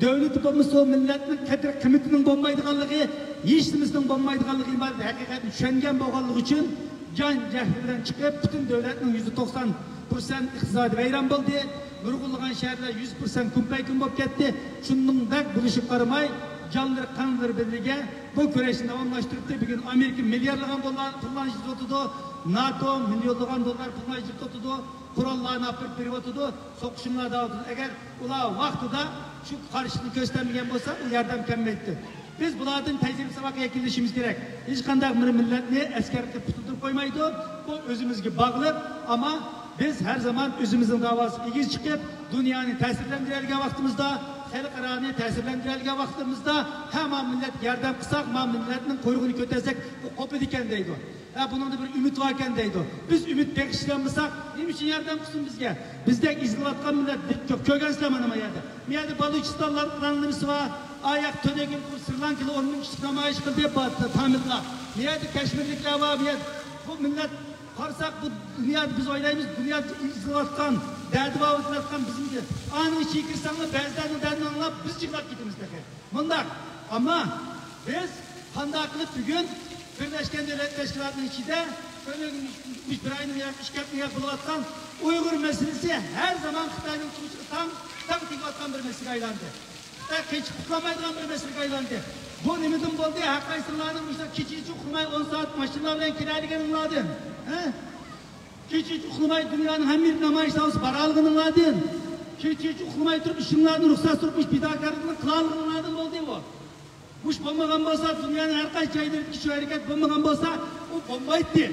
دۆلىتى بولمىسا، مىللەتنىڭ قەدىر قىممىتىنىڭ بولمايدىغانلىقى، ھېچنېمىسىنىڭ بولمايدىغانلىقى بارلىق ھەقىقەتنى چۈشەنگەن بولغانلىقى ئۈچۈن، جان جەھلى بىلەن چىقىپ، پۈتۈن دۆلەتنىڭ يۈزدە توقسان پىرسەنت ئىقتىسادى ۋەيران بولدى. نۇرغۇنلىغان شەھەرلەر يۈز پىرسەنت كۈمپەيكۈن بولۇپ كەتتى. شۇنىڭدەك بولۇشىغا قارىماي، جانلىرى، قانلىرى بىللىگە بۇ كۈرەشنى داۋاملاشتۇرۇپتۇ. بۈگۈن ئامېرىكا مىليارلىغان دوللار پۇللارنى ئىشلىتىۋاتىدۇ. ناتو مىليونلىغان دوللار پۇللارنى ئىشلىتىۋاتىدۇ. قوراللارنى ئاپىرىپ بېرىۋاتىدۇ. سوقۇشۇڭلار داۋاملىتىدۇ. ئەگەر ئۇلار ۋاقتىدا شۇ قارشىلىقنى كۆرسەتمىگەن بولسا، ئۇ ياردەم كەلمەيتتى. بىز بۇلاردىن تەجرىبە ساۋاق يەكۈنلىشىمىز كېرەك. ھېچقانداق بىر مىللەتنى ئەسكەر قىلىپ قۇتۇلدۇرۇپ قويمايدۇ. بۇ ئۆزىمىزگە باغلىق. ئەمما بىز ھەر زامان ئۆزىمىزنىڭ داۋاسىغا ئېگىز چىقىپ، دۇنيانى تەسىرلەندۈرەلىگەن ۋاقتىمىزدا، خەلقئارانى تەسىرلەندۈرەلىگەن ۋاقتىمىزدا، ھە، ما مىللەتكە ياردەم قىلساق، ما مىللەتنىڭ قۇيرۇقىنى كۆتەرسەك، بۇ قوپىدىكەن دەيدۇ. ھە، بۇنىڭدا بىر ئۈمىد باركەن دەيدۇ. بىز ئۈمىد بېغىشلىيالمىساق، نېمە ئۈچۈن ياردەم قىلسۇن بىزگە؟ بىزدەك ئېزىلىۋاتقان مىللەت، كۆپ كۆرگەنسىلەر مانا بۇ يەردە. بۇ يەردە بالۇچىستانلار نېمىسى بار؟ ئاياق تۆنەگۈن بۇ سرى لانكىدا ئون مىڭ كىشىلىك نامايىش قىلدى، با-، تامىللار. بۇ يەردە كەشمىرلىكلەر بار، بۇ يەردە. بۇ مىللەت قارىساق، بۇ دۇنيادا بىز ئويلايمىز، دۇنيادا ئېزىلىۋاتقان، دەردى بار ئېزىلىۋاتقان بىزمىكى. ئانىڭ ئىچىگە كىرسەڭلار، بەزىلەرنىڭ دەردىنى ئاڭلاپ، بىز يىغلاپ كېتىمىز تېخى. مۇنداق. ئەمما بىز قانداق قىلىپ بۈگۈن بىرلەشكەن دۆلەت تەشكىلاتىنىڭ ئىچىدە كۆرۈنگەن ئۈچ، بىر ئاينىڭ ياكى ئىككى ھەپتىنىڭ ياكى بولۇۋاتقان ئۇيغۇر مەسىلىسى ھەر زامان خىتاينىڭ تۇنجى تاڭ، تاڭ تېگىۋاتقان بىر مەسىلىگە ئايلاندى. خىتاي قېچىپ قۇتۇلالمايدىغان بىر مەسىلىگە ئايلاندى. بۇ نېمىدىن بولدى؟ ھەر قايسىڭلارنىڭ مۇشۇنداق كېچىچە ئۇخلىماي ئون سائەت ماشىنىلار بىلەن كېلەلىگىنىڭلاردىن، ھە؟ كېچىچە ئۇخلىماي دۇنيانىڭ ھەممە يېرىگە نامايىش داۋىسى بارالىغىنىڭلاردىن، كېچىچە ئۇخلىماي تۇرۇپ ئىشىڭلارنى رۇخسەت تۇرۇپ ئىش پىداكارلىقىنى قىلالىغىنىڭلاردىن بولدى بۇ. مۇش بولمىغان بولسا، دۇنيانىڭ ھەر قايسى جايلىرىدىكى شۇ ھەرىكەت بولمىغان بولسا، ئۇ بولمايتتى.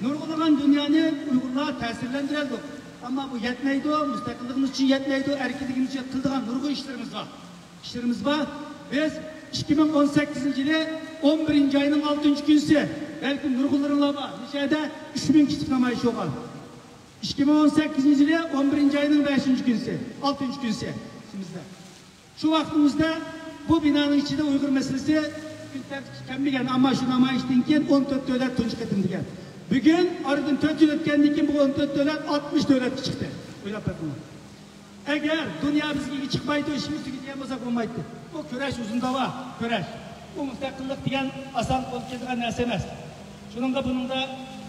نۇرغۇنلىغان دۇنيانى ئۇيغۇرلار تەسىرلەندۈرەلدۇق. ئەمما بۇ يەتمەيدۇ، مۇستەقىللىقىمىز ئۈچۈن يەتمەيدۇ، ئەركىنلىكىمىز ئۈچۈن قىلىدىغان نۇرغۇن ئىشلىرىمىز بار. ئىشلىرىمىز بار. بىز ئىككى مىڭ ئون سەككىزىنچى يىلى ئون بىرىنچى ئاينىڭ ئالتىنچى كۈنىسى، بەلكىم نۇرغۇنلىرىڭلار بار، مۇشۇ يەردە ئۈچ مىڭ كىشىلىك نامايىش بولغان. ئىككى مىڭ ئون سەككىزىنچى يىلى ئون بىرىنچى ئاينىڭ بەشىنچى كۈنىسى، ئالتىنچى كۈنىسى ئىچىمىزدە. شۇ ۋاقتىمىزدا بۇ بىنانىڭ ئىچىدە ئۇيغۇر مەسىلىسى كۈن تەرتىپكە كەلمىگەن، ئەمما شۇ نامايىشتىن كېيىن ئون تۆت دۆلەت تۇنجى قېتىم دېگەن. بۈگۈن ئارىدىن تۆت يىل ئۆتكەندىن كېيىن بۇ ئون تۆت دۆلەت ئاتمىش دۆلەتكە چىقتى. ئويلاپ بېقىڭلار. ئەگەر دۇنيا بىزگە ئىگە چىقمايدۇ، ئىشىمىز تۈگىدى دېگەن بولساق بولمايتتى. بۇ كۈرەش ئۇزۇن داۋا، كۈرەش. بۇ مۇستەقىللىق دېگەن ئاسان بولۇپ كېتىدىغان نەرسە ئەمەس. شۇنىڭغا بۇنىڭدا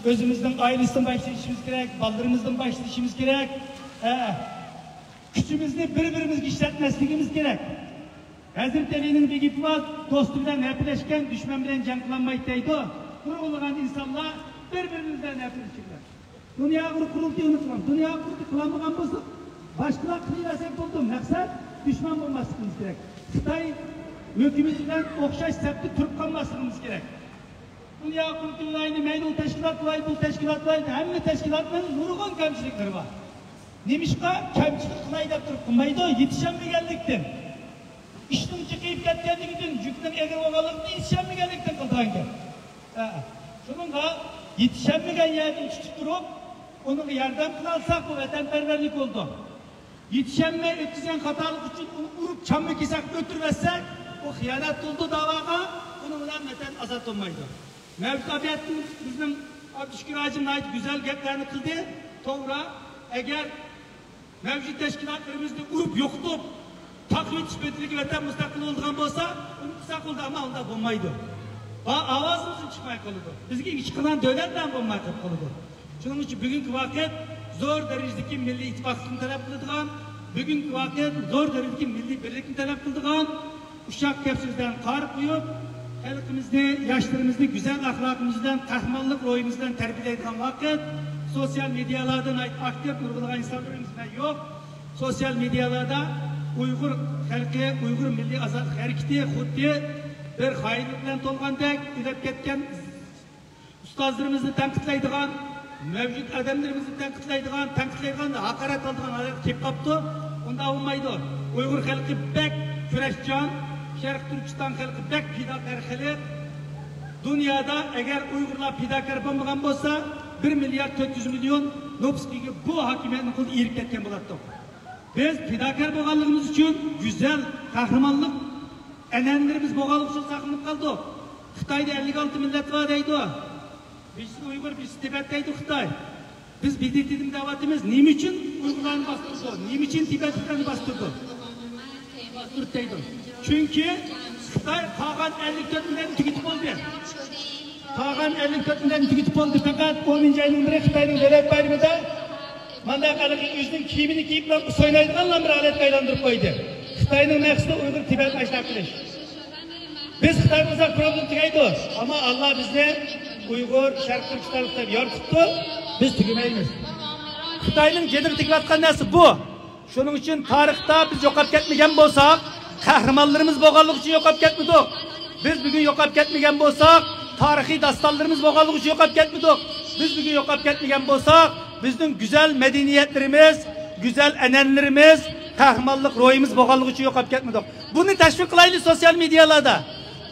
ئۆزىمىزنىڭ ئائىلىسىدىن باشلىشىمىز كېرەك، بالىلىرىمىزدىن باشلىشىمىز كېرەك. ھە، كۈچىمىزنى بىر-بىرىمىزگە ئىشلەتمەسلىكىمىز كېرەك. ھەزرىتى ئەلىنىڭ بىر گېپى بار، دوستى بىلەن ھەپىلەشكەن دۈشمەن بىلەن جەڭ قىلالمايدۇ دەيدۇ. نۇرغۇنلىغان ئىنسانلار بىر-بىرىمىز بىلەن ھەپىلىشىدۇ. دۇنيا ئۇيغۇر قۇرۇلتىيى ئۇنى قىلغان. دۇنيا ئۇيغۇر قۇرۇلتىيى قىلالمىغان بولسا، باشقىلار قىلىۋەرسەك بولدى. مەقسەت دۈشمەن بولماسلىقىمىز كېرەك. خىتاي ھۆكۈمىتى بىلەن ئوخشاش سەپتە تۇرۇپ قالماسلىقىمىز كېرەك. دۇنيا قۇرۇلتىيى بولايلى، مەيلى ئۇ تەشكىلات بولايلى، بۇ تەشكىلات بولايلى، ھەممە تەشكىلاتنىڭ نۇرغۇن كەمچىلىكلىرى بار. نېمىشقا كەمچىلىك قىلاي دەپ تۇرۇپ قىلمايدۇ؟ يېتىشەلمىگەنلىكتىن. ئىشنىڭ جىقىيىپ كەتكەنلىكىدىن، يۈكنىڭ ئېغىر بولغانلىقىدىن يېتىشەلمىگەنلىكتىن قىلىدىغان گەپ. ھە. شۇنىڭغا يېتىشەلمىگەن يەردىن تۇتۇپ تۇرۇپ، ئۇنىڭغا ياردەم قىلالىساق، بۇ ۋەتەنپەرۋەرلىك بولىدۇ. يېتىشەلمەي ئۆتكۈزگەن خاتالىق ئۈچۈن ئۇنى ئۇرۇپ، چامما كېسەك ئۆلتۈرۈۋەتسەك، ئۇ خىيانەت بولىدۇ داۋاغا، ئۇنىڭ بىلەن ۋەتەن ئازاد بولمايدۇ. مەۋجۇت ئابىيەتتىن بىزنىڭ ئابدۇشۈكۈر ھاجىم ناھايىتى گۈزەل گەپلەرنى قىلدى. توغرا، ئەگەر مەۋجۇت تەشكىلاتلىرىمىزنى ئۇرۇپ يوقىتىپ، تاقىۋېتىش بەدىلىگە ۋەتەن مۇستەقىل بولىدىغان بولسا، ئۇنى قىلساق بولدى، ئەمما ئۇنداق بولمايدۇ. ۋە ئاۋازىمىزمۇ چىقماي قالىدۇ. بىزگە ئىگە چىقىدىغان دۆلەتلەر بولماي قېلىپ قالىدۇ. شۇنىڭ ئۈچۈن بۈگۈنكى ۋاقىت زور دەرىجىدىكى مىللىي ئىتتىپاقلىقنى تەلەپ قىلىدىغان، بۈگۈنكى ۋاقىت زور دەرىجىدىكى مىللىي بىرلىكنى تەلەپ قىلىدىغان، ئۇششاق گەپ سۆزلەرنى قارا قويۇپ، خەلقىمىزنى، ياشلىرىمىزنى گۈزەل ئەخلاقىمىز بىلەن، قەھرىمانلىق روھىمىز بىلەن تەربىيەلەيدىغان ۋاقىت. سوتسىيال مېدىيالاردا ناھايىتى ئاكتىپ نۇرغۇنلىغان ئىنسانلىرىمىز بىلەن يوق. سوتسىيال مېدىيالاردا ئۇيغۇر خەلقى، ئۇيغۇر مىللىي ئازادلىق ھەرىكىتى خۇددى بىر خائىنلىق بىلەن تولغاندەك، ئۆلۈپ كەتكەن ئۇستازلىرىمىزنى تەنقىدلەيدىغان، مەۋجۇت ئادەملىرىمىزنى تەنقىدلەيدىغان، تەنقىدلەيدىغان، ھاقارەت قىلىدىغان ھالەتكە كېلىپ قاپتۇ. ئۇنداق بولمايدۇ. ئۇيغۇر خەلقى بەك كۈرەشچان، شەرقىي تۈركىستان خەلقى بەك پىداكار خەلق. دۇنيادا ئەگەر ئۇيغۇرلار پىداكار بولمىغان بولسا، بىر مىليارد تۆت يۈز مىليون نوپۇسقا ئىگە بۇ ھاكىمىيەتنىڭ قولىدا ئېرىپ كەتكەن بولاتتۇق. بىز پىداكار بولغانلىقىمىز ئۈچۈن، گۈزەل قەھرىمانلىق ئەنئەنىلىرىمىز بولغانلىقى ئۈچۈن ساقلىنىپ قالدۇق. خىتايدا ئەللىك ئالتە مىللەت بار دەيدۇ. بىرسى ئۇيغۇر، بىرسى تىبەت دەيدۇ خىتاي. بىز ب د ت دىن دەۋاتىمىز. نېمە ئۈچۈن ئۇيغۇرلارنى باستۇردى؟ نېمە ئۈچۈن تىبەتلىكلەرنى باستۇردى؟ باستۇردى دەيدۇ. چۈنكى خىتاي قالغان ئەللىك تۆت مىللەتنى تۈگىتىپ بولدى. قالغان ئەللىك تۆت مىللەتنى تۈگىتىپ بولدى. پەقەت ئونىنچى ئاينىڭ بىرى خىتاينىڭ دۆلەت بايرىمىدا مانداق ھېلىقى ئۆزىنىڭ كىيىمىنى كىيىپ سوينايدىغانلا بىر ھالەتكە ئايلاندۇرۇپ قويدى. خىتاينىڭ مەقسىتى ئۇيغۇر تىبەتنى ئاشتاق قىلىش. بىز خىتاي بولساق پروبلېما تۈگەيدۇ. ئەمما ئاللا بىزنى ئۇيغۇر، شەرقىي تۈركىستانلىق دەپ يارىتىپتۇ. بىز تۈگىمەيمىز. خىتاينىڭ جېنىغا تېگىۋاتقان نەرسە بۇ. شۇنىڭ ئۈچۈن تارىختا بىز يوقاپ كەتمىگەن بولساق، قەھرىمانلىرىمىز بولغانلىقى ئۈچۈن يوقاپ كەتمىدۇق. بىز بۈگۈن يوقاپ كەتمىگەن بولساق، تارىخىي داستانلىرىمىز بولغانلىقى ئۈچۈن يوقاپ كەتمىدۇق. بىز بۈگۈن يوقاپ كەتمىگەن بولساق، بىزنىڭ گۈزەل مەدەنىيەتلىرىمىز، گۈزەل ئەنئەنىلىرىمىز، قەھرىمانلىق روھىمىز بولغانلىقى ئۈچۈن يوقاپ كەتمىدۇق. بۇنى تەشۋىق قىلايلى سوتسىيال مېدىيالاردا.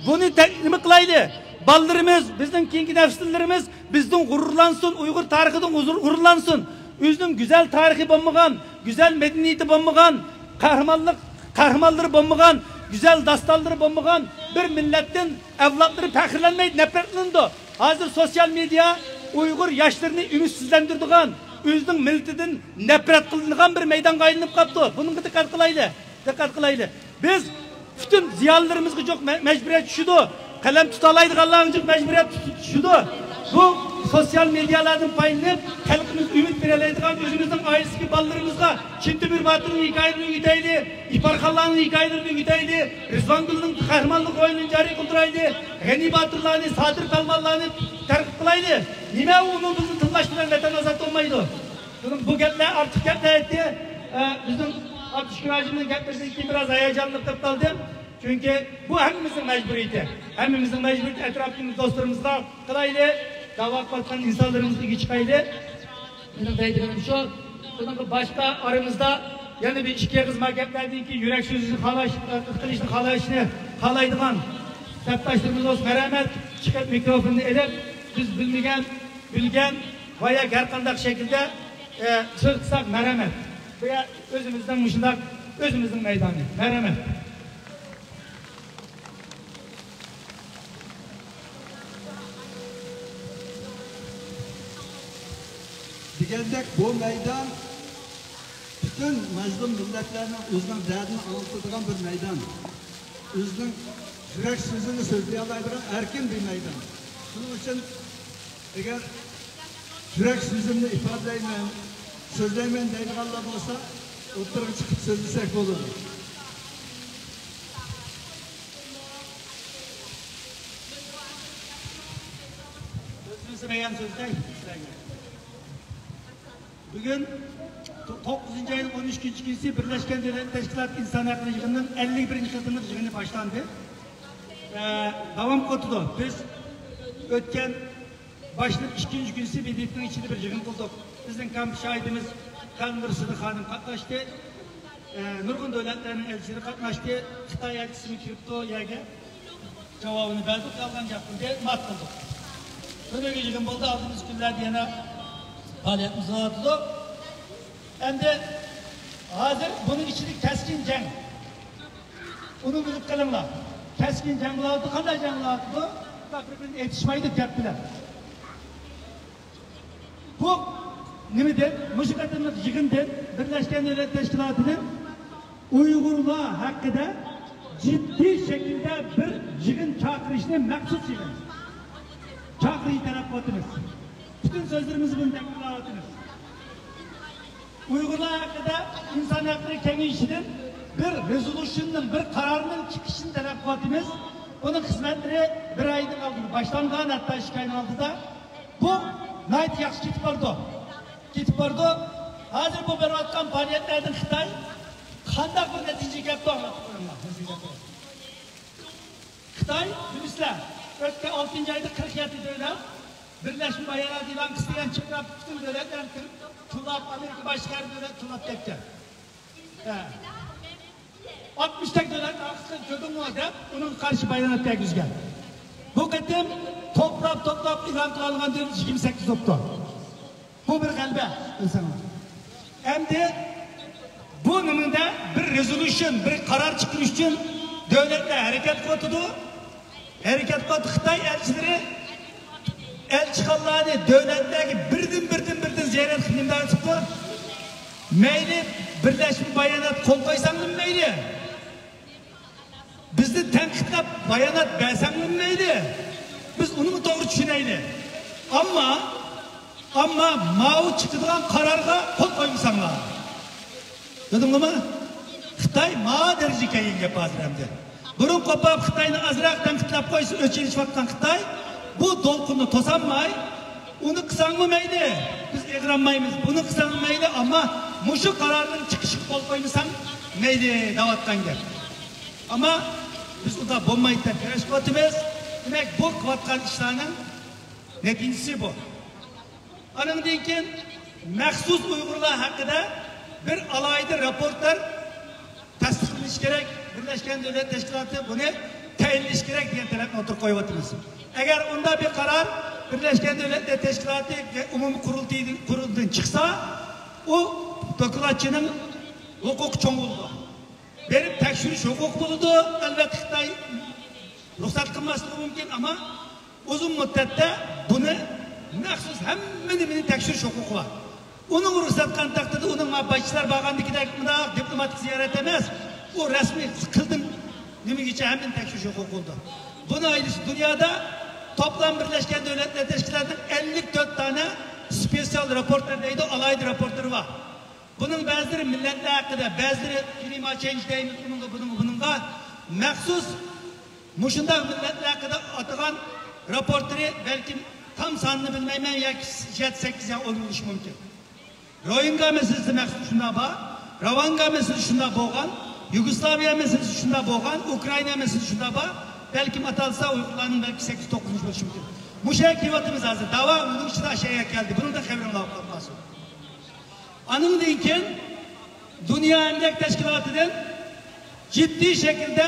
بۇنى تە-، نېمە قىلايلى؟ بالىلىرىمىز، بىزنىڭ كېيىنكى نەسىللىرىمىز بىزدىن غۇرۇرلانسۇن، ئۇيغۇر تارىخىدىن غۇزۇر-، غۇرۇرلانسۇن. ئۆزىنىڭ گۈزەل تارىخى بولمىغان، گۈزەل مەدەنىيىتى بولمىغان، قەھرىمانلىق، قەھرىمانلىرى بولمىغان، گۈزەل داستانلىرى بولمىغان بىر مىللەتتىن ئەۋلادلىرى پەخىرلەنمەيدۇ، نەپرەتلىنىدۇ. ھازىر سوتسىيال مېدىيا ئۇيغۇر ياشلىرىنى ئۈمىدسىزلەندۈرىدىغان، ئۆزىنىڭ مىللىتىدىن نەپرەت قىلىنىدىغان بىر مەيدانغا ئايلىنىپ قاپتۇ. بۇنىڭغا دىققەت قىلايلى، دىققەت قىلايلى. بىز پۈتۈن زىيالىيلىرىمىزغا جۇق مە-، مەجبۇرىيەت چۈشىدۇ. قەلەم تۇتالايدىغانلارغا جۇق مەجبۇرىيەت چۈشىدۇ. بۇ سوتسىيال مېدىيالاردىن پايدىلىنىپ، خەلقىمىزگە ئۈمىد بېرەلەيدىغان، ئۆزىمىزنىڭ ئائىلىسىدىكى بالىلىرىمىزغا چىن تۆمۈر باتۇرنىڭ ھېكايىلىرىنى ئۆگىتەيلى، ئىپارخانلارنىڭ ھېكايىلىرىنى ئۆگىتەيلى، رىزۋانگۈلنىڭ قەھرىمانلىق روھىنى جارى قىلدۇرايلى، غەنى باتۇرلارنى، سادىر پالۋانلارنى تەرغىب قىلايلى. نېمە ئۇنىڭ بىزنى تىللاش بىلەن ۋەتەن ئازاد بولمايدۇ؟ بۇنىڭ، بۇ گەپلەر ئارتۇق گەپلەر ئېيتتى. ئە، بىزنىڭ ئابدۇشۈكۈر ھاجىمنىڭ گەپلىرىدىن كېيىن بىراز ھاياجانلىنىپ قېلىپ قالدىم. چۈنكى بۇ ھەممىمىزنىڭ مەجبۇرىيىتى. ھەممىمىزنىڭ مەجبۇرىيىتى. ئەتراپتىكى دوستلىرىمىزغا قىلايلى. داۋا قىلىۋاتقان ئىنسانلىرىمىزغا ئىگە چىقايلى. مېنىڭ دەيدىغىنىم شۇ. بۇنىڭغا باشقا ئارىمىزدا يەنە بىر ئىككى ئېغىز ما گەپلەردىن كېيىن يۈرەك سۆزىنى خالاش، قىلىشنى خالايشنى خالايدىغان سەپداشلىرىمىز بولسا مەرھەمەت، چىقىپ مىكروفوننى ئېلىپ، بىز بىلمىگەن، بىلگەن ۋە ياكى ھەر قانداق شەكىلدە، ئە، سۆز قىلساق مەرھەمەت. بۇ يەر ئۆزىمىزنىڭ مۇشۇنداق ئۆزىمىزنىڭ مەيدانى. مەرھەمەت. دېگەندەك، بۇ مەيدان پۈتۈن مەزلۇم مىللەتلەرنىڭ ئۆزىنىڭ دەردىنى ئاڭلىتىدىغان بىر مەيدان. ئۆزىنىڭ يۈرەك سۆزىنى سۆزلىيەلەيدىغان ئەركىن بىر مەيدان. شۇنىڭ ئۈچۈن ئەگەر يۈرەك سۆزۈمنى ئىپادىلەيمەن، سۆزلەيمەن دەيدىغانلار بولسا، ئوتتۇرىغا چىقىپ سۆزلىسەك بولىدۇ. سۆزلىسە بەيان سۆزلەي. بۈگۈن تو-، توققۇزىنچى ئاينىڭ ئون ئۈچىنچى كۈنى بىرلەشكەن دۆلەت تەشكىلاتى ئىنسان ھەقلىرى يىغىنىنىڭ ئەللىك بىرىنچى قېتىملىق يىغىنى باشلاندى. ئە، داۋام قىلىۋاتىدۇ. بىز ئۆتكەن باشلىنىپ ئىككىنچى كۈنى ب د ت نىڭ ئىچىدە بىر يىغىن قىلدۇق. بىزنىڭ كامپ شاھىدىمىز خانىم نۇرسىدى خانىم قاتناشتى. ئە، نۇرغۇن دۆلەتلەرنىڭ ئەلچىلىرى قاتناشتى. خىتاي ئەلچىسىمۇ كىرىپتۇ يەرگە. جاۋابىنى بەردۇق، قالغان گەپنى مات قىلدۇق. تۈنۈگۈن يىغىن بولدى، ئالدىمىزدىكى كۈنلەردە يەنە پائالىيەتمىز بولۇۋاتىدۇ. ئەمدى ھازىر بۇنىڭ ئىچىدە كەسكىن جەڭ. ئۇنى بىلىپ قېلىڭلار. كەسكىن جەڭ بولۇۋاتىدۇ. قانداق جەڭ بولۇۋاتىدۇ؟ بىر-بىرىنى ئېتىشمايدۇ گەپ بىلەن. بۇ نېمىدىن؟ مۇشۇ قېتىملىق يىغىندىن، بىرلەشكەن دۆلەت تەشكىلاتىنىڭ ئۇيغۇرلار ھەققىدە جىددىي شەكىلدە بىر يىغىن چاقىرىشنى، مەخسۇس يىغىن چاقىرىشنى تەلەپ قىلىۋاتىمىز. پۈتۈن سۆزلىرىمىزدە بۇنى تەكرارلاۋاتىمىز. ئۇيغۇرلار ھەققىدە ئىنسان ھەقلىرى كېڭىشىدىن بىر رېزولۇشننىڭ، بىر قارارنىڭ چىقىشىنى تەلەپ قىلىۋاتىمىز. بۇنىڭ خىزمەتلىرى بىر ئايدىن ئالدىن باشلانغان، ھەتتا ئىككى ئاينىڭ ئالدىدا. بۇ ناھايىتى ياخشى كېتىپ بارىدۇ. كېتىپ بارىدۇ. ھازىر بۇ بېرىۋاتقان پائالىيەتلەردىن خىتاي قانداق بىر نەتىجىگە كەپتۇ، ئاڭلاپ قويۇڭلار. خىتاي، بىلىسىلەر، ئۆتكەن ئالتىنچى ئايدا قىرىق يەتتە دۆلەت، بىرلەشمە بايانات ئېلان قىلسا دېگەن چىقىپ، پۈتۈن دۆلەتلەرنى كىرىپ تىللاپ، ئامېرىكا باشقا ھەر دۆلەت تىللاپ كەتكەن. ھە. ئاتمىش تەك دۆلەت ئارقىسىدىن كۆردۇق، دەپ ئۇنىڭغا قارشى بايانات بەرگۈزگەن. بۇ قېتىم توپلاپ توپلاپ ئېلان قىلالىغاندىن يىگىرمە سەككىز بوپتۇ. بۇ بىر غەلىبە، بىلسەڭلار. ئەمدى بۇ نېمىدە بىر رېزولۇشن، بىر قارار چىقىرىش ئۈچۈن دۆلەتلەر ھەرىكەت قىلىۋاتىدۇ. ھەرىكەت قىلىۋاتىدۇ. خىتاي ئەلچىلىرى، ئەلچىخانىلارنى دۆلەتلەرگە بىردىن، بىردىن، بىردىن زىيارەت قىلىپ نېمىدەپ ئېيتىپتۇ؟ مەيلى بىرلەشمە بايانات قول قويساڭلار مەيلى. بىزنى تەنقىدلەپ بايانات بەرسەڭلار مەيلى، بىز ئۇنىمۇ توغرا چۈشىنەيلى. ئەمما، ئەمما ماۋۇ چىقىدىغان قارارغا قول قويمىساڭلار. دېدىڭلارمۇ؟ خىتاي ما دەرىجىگە كەلگەن گەپ ھازىر ئەمدى. بۇرۇن قوپاپ خىتاينى ئازراق تەنقىدلەپ قويسا ئۆچ ئېلىشىۋاتقان خىتاي بۇ دولقۇننى توسالماي، ئۇنى قىلساڭمۇ مەيلى، بىز ئىغرانمايمىز، بۇنى قىلساڭمۇ مەيلى، ئەمما مۇشۇ قارارنىڭ چىقىشىغا قول قويمىساڭ مەيلى دەۋاتقان گەپ. ئەمما بىز ئۇنداق بولمايدۇ دەپ كۈرەش قىلىۋاتىمىز. دېمەك، بۇ قىلىۋاتقان ئىشلارنىڭ نەتىجىسى بۇ. ئانىڭدىن كېيىن مەخسۇس ئۇيغۇرلار ھەققىدە بىر ئالاھىدە راپورتلار تەستىقلىنىشى كېرەك، بىرلەشكەن دۆلەت تەشكىلاتى بۇنى تەيىنلىشى كېرەك دېگەن تەلەپنى ئوتتۇرىغا قويۇۋاتىمىز. ئەگەر ئۇنداق بىر قارار بىرلەشكەن دۆلەتلەر تەشكىلاتى ئومۇمىي قۇرۇلتىيىدىن، قۇرۇلتىيىدىن چىقسا، ئۇ دوكلاتچىنىڭ ھوقۇقى چوڭ بولىدۇ. بېرىپ تەكشۈرۈش ھوقۇقى بولىدۇ، ئەلۋەتتە، خىتاي رۇخسەت قىلماسلىقى مۇمكىن، ئەمما ئۇزۇن مۇددەتتە بۇنى مەخسۇس ھەممە نېمىنى تەكشۈرۈش ھوقۇقى بار. ئۇنىڭ رۇخسەت قىلغان تەقدىردە ئۇنىڭ ما باشچىلار بارغاندىكىدەك مۇنداق دىپلوماتىك زىيارەت ئەمەس، ئۇ رەسمىي قىلدىن نېمىگىچە ھەممىنى تەكشۈرۈش ھوقۇقى بولىدۇ. بۇنى ئايرىش دۇنيادا توپلام بىرلەشكەن دۆلەتلەر تەشكىلاتىنىڭ ئەللىك تۆت دانە سپېتسىيال راپورتلار دەيدۇ، ئالاھىدە راپورتلىرى بار. بۇنىڭ بەزىلىرى مىللەتلەر ھەققىدە، بەزىلىرى كلىما چېنج دەيمىز، ئۇنىڭغا، بۇنىڭغا، بۇنىڭغا مەخسۇس مۇشۇنداق مىللەتلەر ھەققىدە ئاتىغان راپورتلىرى بەلكىم تام سانىنى بىلمەيمەن، ياكى يەتتە، سەككىز يا ئون بولۇشى مۇمكىن. روھىنگا مەسىلىسى مەخسۇس شۇنداق بار، راۋانگا مەسىلىسى شۇنداق بولغان، يۇگوسلاۋىيە مەسىلىسى شۇنداق بولغان، ئۇكرائىنا مەسىلىسى شۇنداق بار، بەلكىم ئاتالسا ئۇيغۇرلارنىڭ بەلكى سەككىز، توققۇزىنچى بولۇشى مۇمكىن. مۇشۇ يەرگە كېلىۋاتىمىز ھازىر. داۋا ئۇنىڭ ئىچىدە ئاشۇ يەرگە كەلدى. بۇنىڭدىن خەۋىرىڭلار بولۇپ قالسۇن. ئانىڭدىن كېيىن دۇنيا ئەمگەك تەشكىلاتىدىن جىددىي شەكىلدە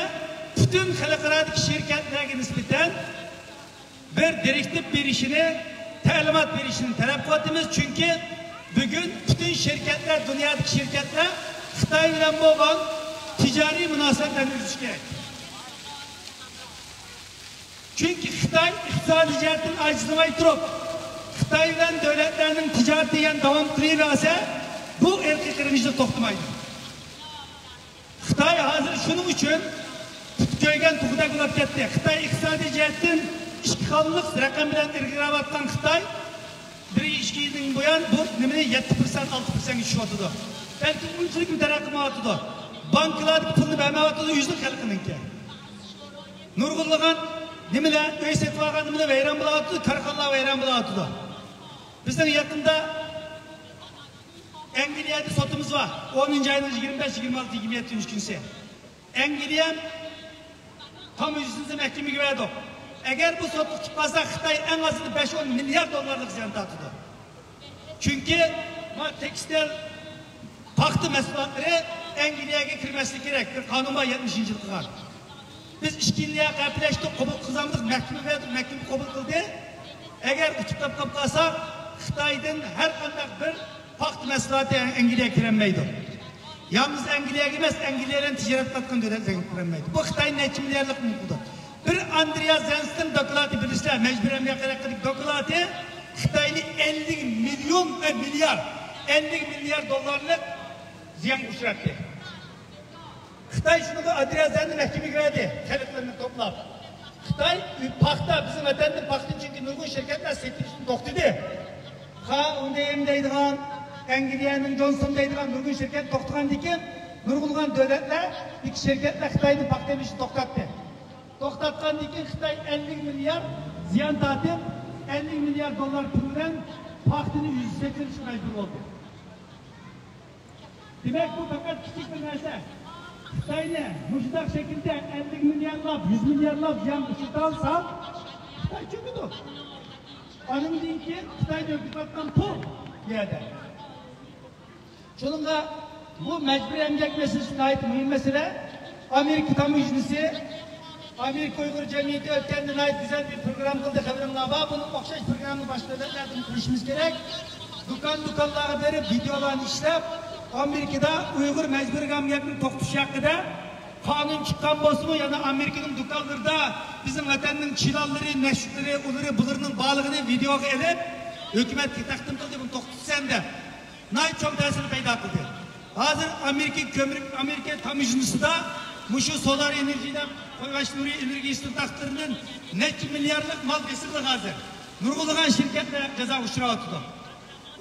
پۈتۈن خەلقئارادىكى شىركەتلەرگە نىسبەتەن بىر دىرېكتىپ بېرىشىنى، تەلىمات بېرىشىنى تەلەپ قىلىۋاتىمىز. چۈنكى بۈگۈن پۈتۈن شىركەتلەر، دۇنيادىكى شىركەتلەر خىتاي بىلەن بولغان تىجارىي مۇناسىۋەتلەرنى ئۈزۈشى كېرەك. چۈنكى خىتاي ئىقتىسادىي جەھەتتىن ئاجىزلىماي تۇرۇپ، خىتاي بىلەن دۆلەتلەرنىڭ تىجارىتى يەنە داۋام قىلىۋەرسە، بۇ ئىرقىي قىرغىنچىلىق توختىمايدۇ. خىتاي ھازىر شۇنىڭ ئۈچۈن پۇت كۆيگەن توخۇدەك بولاپ كەتتى. خىتاي ئىقتىسادىي جەھەتتىن ئىككى خانىلىق رەقەم بىلەن ئىلگىرىلەۋاتقان خىتاي بىر ئىككى يىلدىن بۇيان بۇ نېمىنى يەتتە پىرسەنت، ئالتە پىرسەنتكە چۈشۈۋاتىدۇ. بەلكىم ئۇنچىلىكمۇ تەرەققىي قىلمايۋاتىدۇ. بانكىلاردىكى پۇلنى بەرمەيۋاتىدۇ، يۈزلۈك خەلقىنىڭكى. نۇرغۇنلىغان نېمىلەر، ئۆي سېتىۋالغان نېمىلەر ۋەيران بولاۋاتىدۇ، كارخانىلار ۋەيران بولاۋاتىدۇ. بىزنىڭ يېقىندا ئەنگلىيەدە سوتىمىز بار. ئونىنچى ئاينىڭ يىگىرمە بەش، يىگىرمە ئالتە، يىگىرمە يەتتىنچى كۈنىسى. ئەنگلىيە تام يۈزىسىنى مەھكىمىگە بەردۇق. ئەگەر بۇ سوت ئۇتۇپ قالسا، خىتاي ئەڭ ئازىدا بەش ئون مىليارد دوللارلىق زىيان تارتىدۇ. چۈنكى ما تېكستىل پاختا مەھسۇلاتلىرى ئەنگلىيەگە كىرمەسلىكى كېرەك. بىر قانۇن بار، يەتمىشىنچى يىل قىلغان. بىز ئىككى يىللىق ئەپلەشتۇق، قوبۇل قىلغانمىدۇق، مەھكىمىگە بەردۇق، مەھكىمە قوبۇل قىلدى. ئەگەر ئۇتۇپ تاپقاپ قالسا، خىتايدىن ھەر قانداق بىر پاختا مەھسۇلاتى ئەنگلىيەگە كىرەلمەيدۇ. يالغۇز ئەنگلىيەگە ئەمەس، ئەنگلىيە بىلەن تىجارەت قىلىۋاتقان دۆلەتلەرگە كىرەلمەيدۇ. بۇ خىتاينى نەچچە مىليارلىق نېمە قىلدى؟ بىر ئاندرېياس زېنستىن دوكلاتى بىلىسىلەر، مەجبۇرىي ئەمگەك ھەققىدىكى دوكلاتى خىتاينى ئەللىك مىليون، ئە، مىليار، ئەللىك مىليار دوللارلىق زىيانغا ئۇچراتتى. خىتاي شۇنىڭغا ئادرېيازەننى مەھكىمىگە بەردى، خەلقلىرىنى توپلاپ. خىتاي پاختا، بىزنىڭ ۋەتەندىن پاختا، چۈنكى نۇرغۇن شىركەتلەر سېتىشتىن توختىدى. خا ئۇندېيم دەيدىغان، ئەنگلىيەنىڭ جونسون دەيدىغان نۇرغۇن شىركەت توختىغاندىن كېيىن، نۇرغۇنلىغان دۆلەتلەر، شىركەتلەر خىتايدىن پاختا ئېلىشنى توختاتتى. توختاتقاندىن كېيىن خىتاي ئەللىك مىليارد زىيان تارتىپ، ئەللىك مىليارد دوللار پۇل بىلەن پاختىنى يۈز سېتىۋېلىشقا مەجبۇر بولدى. دېمەك، بۇ پەقەت كىچىك بىر نەرسە. خىتاينى مۇشۇنداق شەكىلدە ئەللىك مىليارلاپ، يۈز مىليارلاپ زىيان ئۇچرىتالىسا، خىتاي چۆكىدۇ. ئانىڭدىن كېيىن خىتايدا يۆتكىلىۋاتقان پۇل بۇ يەردە. شۇنىڭغا بۇ مەجبۇرىي ئەمگەك مەسىلىسى ناھايىتى مۇھىم مەسىلە. ئامېرىكا تاموژنىسى ئامېرىكا ئۇيغۇر جەمئىيىتى ئۆتكەندە ناھايىتى گۈزەل بىر پروگرامما قىلدى، خەۋىرىڭلار بار. بۇنىڭغا ئوخشاش پروگراممىنى باشقا دۆلەتلەردىن قىلىشىمىز كېرەك. دۇكان دۇكانلارغا بېرىپ ۋىدېئولارنى ئىشلەپ، ئامېرىكىدا ئۇيغۇر مەجبۇرىي ئەمگەكنى توختىتىش ھەققىدە قانۇن چىققان بولسىمۇ، يەنە ئامېرىكىنىڭ دۇكانلىرىدا بىزنىڭ ۋەتەننىڭ چىلانلىرى، نەشتىرى، ئۇلىرى، بۇلىرىنىڭ بارلىقىنى ۋىدېئوغا ئېلىپ، ھۆكۈمەتكە تەقدىم قىلدى، بۇنى توختىتىسەن دەپ. ناھايىتى چوڭ تەسىرنى پەيدا قىلدى. ھازىر ئامېرىكا كۆمۈر، ئامېرىكا تاموژنىسىدا مۇشۇ سولار ئېنېرژى دەپ قويغاچ نۇرى ئېنېرگىيىسىنىڭ تاختىلىرىدىن نەچچە مىليارلىق مال بېسىلدى ھازىر. نۇرغۇنلىغان شىركەتلەر جازاغا ئۇچراۋاتىدۇ.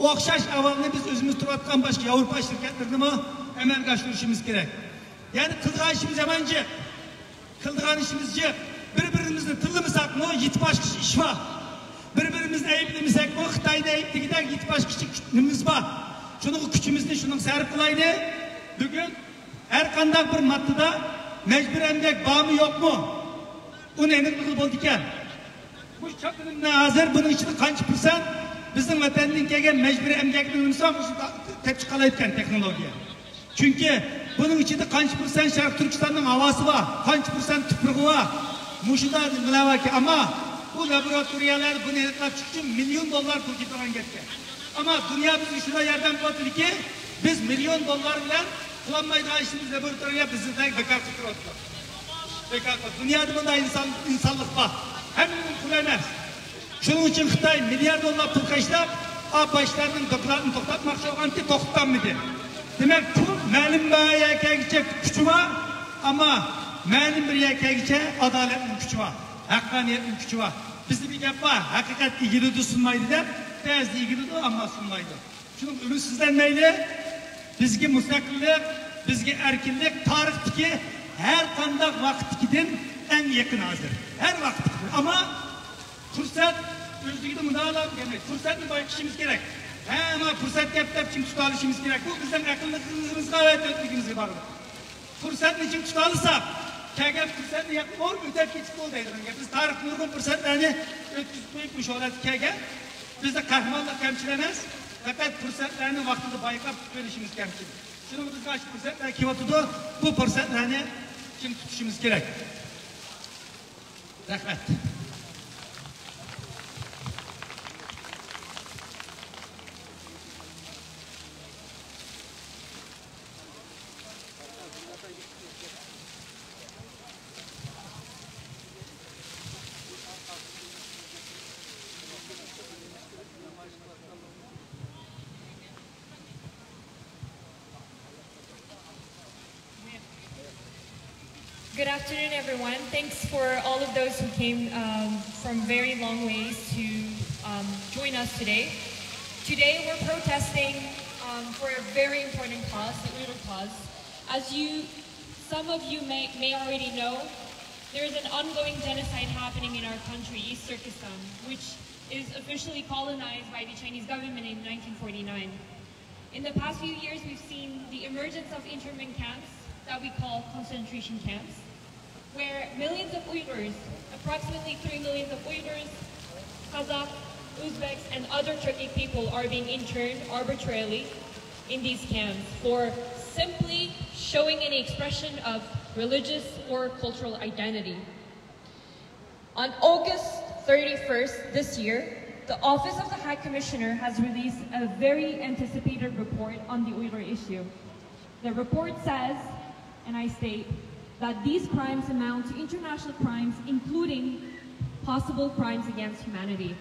ئوخشاش ئەھۋالنى بىز ئۆزىمىز تۇرۇۋاتقان باشقا ياۋروپا شىركەتلىرىدىمۇ ئەمەلگە ئاشۇرۇشىمىز كېرەك. يەنى قىلىدىغان ئىشىمىز يامان جىق. قىلىدىغان ئىشىمىز جىق. بىر-بىرىمىزنى تىللىمىساقمۇ يېتىپ ئاشقۇچە ئىش بار. بىر-بىرىمىزنى ئەيىبلىمىسەكمۇ خىتاينى ئەيىبلىگۈدەك يېتىپ ئاشقۇچە نېمىمىز بار. شۇنىڭغا كۈچىمىزنى شۇنىڭغا سەرپ قىلايلى. بۈگۈن ھەر قانداق بىر ماددىدا مەجبۇرىي ئەمگەك بارمۇ يوقمۇ؟ ئۇنى ئېنىقلىغىلى بولىدىكەن. بۇ چاقىرىمنى ھازىر بۇنىڭ ئىچىدە قانچە پىرسەنت بىزنىڭ ۋەتەندىن كەلگەن مەجبۇرىي ئەمگەكنى ئۇنىساق، مۇشۇ تەپ چىقالايدىكەن تېخنولوگىيە. چۈنكى بۇنىڭ ئىچىدە قانچە پىرسەنت شەرقىي تۈركىستاننىڭ ھاۋاسى بار، قانچە پىرسەنت تۇپرىقى بار، مۇشۇنداق نېمىلەر باركەن. ئەمما بۇ لابوراتورىيەلەر بۇنى ئېنىقلاپ چىقىش ئۈچۈن مىليون دوللار پۇل كېتىدىغان گەپكەن. ئەمما دۇنيا بىزگە شۇنداق ياردەم قىلىۋاتىدۇكى، بىز مىليون دوللار بىلەن قىلالمايدىغان ئىشىمىز لابوراتورىيە بىزنى بىكار قىلىپ تۇرۇۋاتىدۇ. بىكار قىلىپ. دۇنيادا بۇنداق ئىنسان، ئىنسانلىق بار. ھەممىمىز قۇل ئەمەس. شۇنىڭ ئۈچۈن خىتاي مىليار دوللار پۇل خەجلەپ، ئا باشلارنىڭ دوكلاتىنى توختاتماقچى بولغانتى، توختىتالمىدى. دېمەك، پۇل مەلۇم بىر يەرگىچە كۈچى بار، ئەمما مەلۇم بىر يەرگىچە ئادالەتنىڭ كۈچى بار، ھەققانىيەتنىڭ كۈچى بار. بىزدە بىر گەپ بار، ھەقىقەت ئېگىلىدۇ، سۇنمايدۇ دەپ، بەزىدە ئېگىلىدۇ، ئەمما سۇنمايدۇ. شۇنىڭ ئۈمىدسىزلەنمەيلى. بىزگە مۇستەقىللىق، بىزگە ئەركىنلىك تارىختىكى ھەر قانداق ۋاقىتتىكىدىن ئەڭ يېقىن ھازىر. ھەر ۋاقىتتىكىدىن. ئەمما پۇرسەت ئۆزلۈكىدە مۇدالا دېمەيدۇ. پۇرسەتنى بايقىشىمىز كېرەك. ھە، ئەمما پۇرسەت كەپتۇ دەپ چىڭ تۇتالىشىمىز كېرەك. بۇ بىزنىڭ ئەقىللىقىمىزغا ۋە تۆتلۈكىمىزگە باغلىق. پۇرسەتنى چىڭ تۇتالىساق، كەلگەن پۇرسەتنى ياقىپ، ئۇ ئۆتەپ كېتىپ بولدى دەيدىغان گەپ. بىز تارىختا نۇرغۇن پۇرسەتلەرنى ئۆتكۈزۈپ قويۇپ، مۇشۇ ھالەتكە كەلگەن. بىزدە قەھرىمانلىق كەمچىل ئەمەس، پەقەت پۇرسەتلەرنى ۋاقتىدا بايقاپ تۇتۇۋېلىشىمىز كەمچىل. شۇنىڭغا بىزگە ئاشۇ پۇرسەتلەر كېلىۋاتىدۇ. بۇ پۇرسەتلەرنى چىڭ تۇتۇشىمىز كېرەك. رەھمەت. Good afternoon, everyone. Thanks for all of those who came um, from very long ways to um, join us today. Today, we're protesting um, for a very important cause, the Uyghur cause. As you, some of you may, may already know, there is an ongoing genocide happening in our country, East Turkestan, which is officially colonized by the Chinese government in nineteen forty-nine. In the past few years, we've seen the emergence of internment camps that we call concentration camps, where millions of Uyghurs, approximately three millions of Uyghurs, Kazakh, Uzbeks, and other Turkic people are being interned arbitrarily in these camps for simply showing any expression of religious or cultural identity. On August thirty-first this year, the Office of the High Commissioner has released a very anticipated report on the Uyghur issue. The report says, and I state, that these crimes amount to international crimes, including possible crimes against humanity.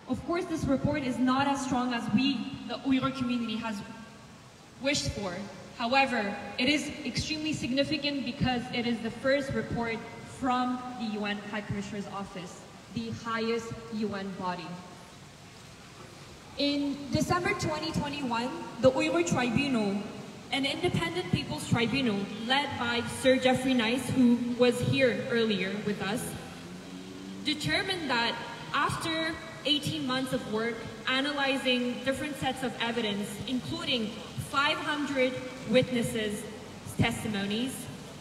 Of course, this report is not as strong as we, the Uyghur community, has wished for. However, it is extremely significant because it is the first report from the U N High Commissioner's Office, the highest U N body. In December twenty twenty-one, the Uyghur Tribunal, an independent people's tribunal led by Sir Jeffrey Nice, who was here earlier with us, determined that after eighteen months of work, analyzing different sets of evidence, including five hundred witnesses' testimonies,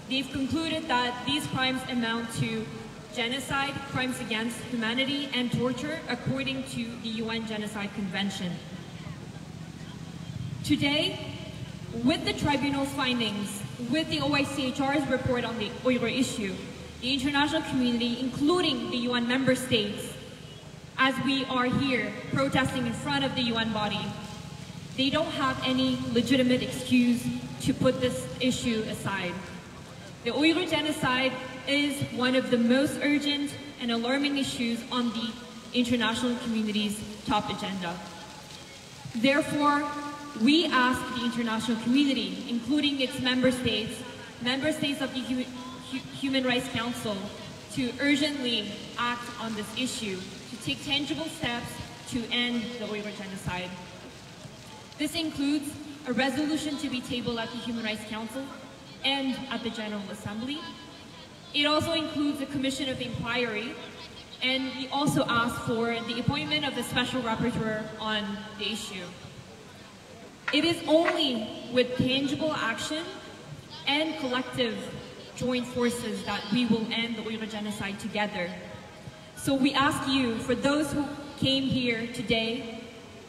they've concluded that these crimes amount to genocide, crimes against humanity, and torture, according to the U N Genocide Convention. Today, with the tribunal's findings, with the O I C H R's report on the Uyghur issue, The international community, including the U N member states, as we are here protesting in front of the U N body, they don't have any legitimate excuse to put this issue aside. The Uyghur genocide is one of the most urgent and alarming issues on the international community's top agenda. Therefore, we ask the international community, including its member states, member states of the Hu- Hu- Human Rights Council, to urgently act on this issue, to take tangible steps to end the Uyghur genocide. This includes a resolution to be tabled at the Human Rights Council and at the General Assembly. It also includes a commission of inquiry, and we also ask for the appointment of the special rapporteur on the issue. It is only with tangible action and collective joint forces that we will end the Uyghur genocide together. So we ask you, for those who came here today,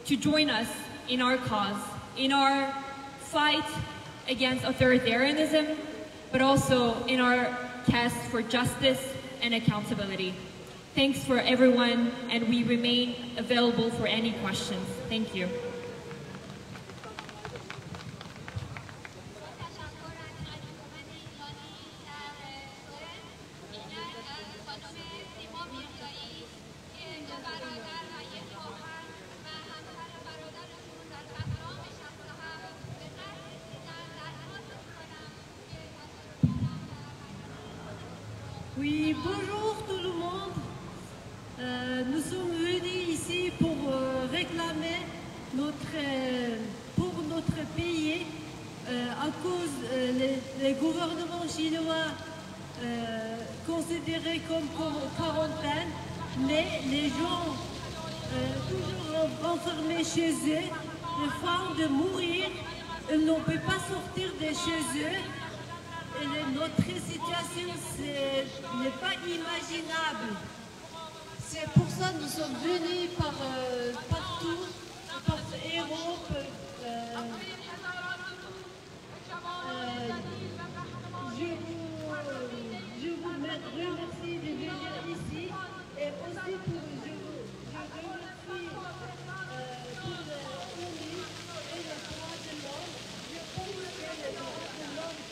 to join us in our cause, in our fight against authoritarianism, but also in our quest for justice and accountability. Thanks for everyone, and we remain available for any questions. Thank you. Oui, bonjour tout le monde. Euh, nous sommes venus ici pour euh, réclamer notre, euh, pour notre pays, euh, à cause euh, les, les gouvernements chinois euh, considérés comme, comme quarantaine, mais les gens euh, toujours renfermés chez eux, les femmes de mourir, ils ne peuvent pas sortir de chez eux. Et le- notre situation, c'est- n'est pas imaginable. C'est pour ça que nous sommes venus par, euh, partout, par Europe. Euh, euh, je vous, je vous remercie de venir ici et aussi pour, je, vous- je remercie euh, pour le O N U et les droits de l'homme. Je pense que les droits de l'homme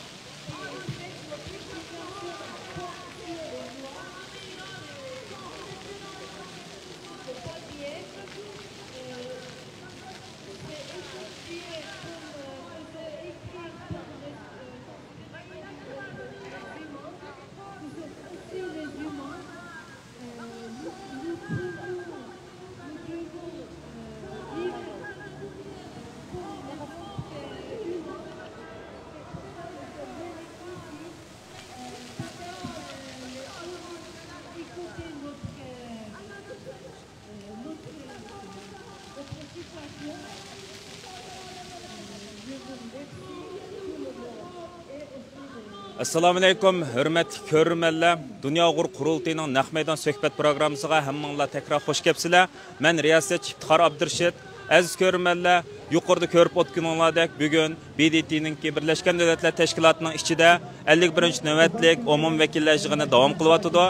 ئەسسالامۇئەلەيكۇم، ھۆرمەتلىك كۆرۈرمەنلەر! دۇنيا ئۇيغۇر قۇرۇلتىيىنىڭ نەق مەيدان سۆھبەت پروگراممىسىغا ھەممىڭلار تەكرار خوش كەپسىلەر. مەن رىياسەتچى ئىپتىخار ئابدۇرېشىت. ئەزىز كۆرۈرمەنلەر، يۇقىرىدا كۆرۈپ ئۆتكىنىڭلاردەك، بۈگۈن ب د ت نىڭكى، بىرلەشكەن دۆلەتلەر تەشكىلاتىنىڭ ئىچىدە ئەللىك بىرىنچى نۆۋەتلىك ئومۇمىي ۋەكىللەر يىغىنى داۋام قىلىۋاتىدۇ.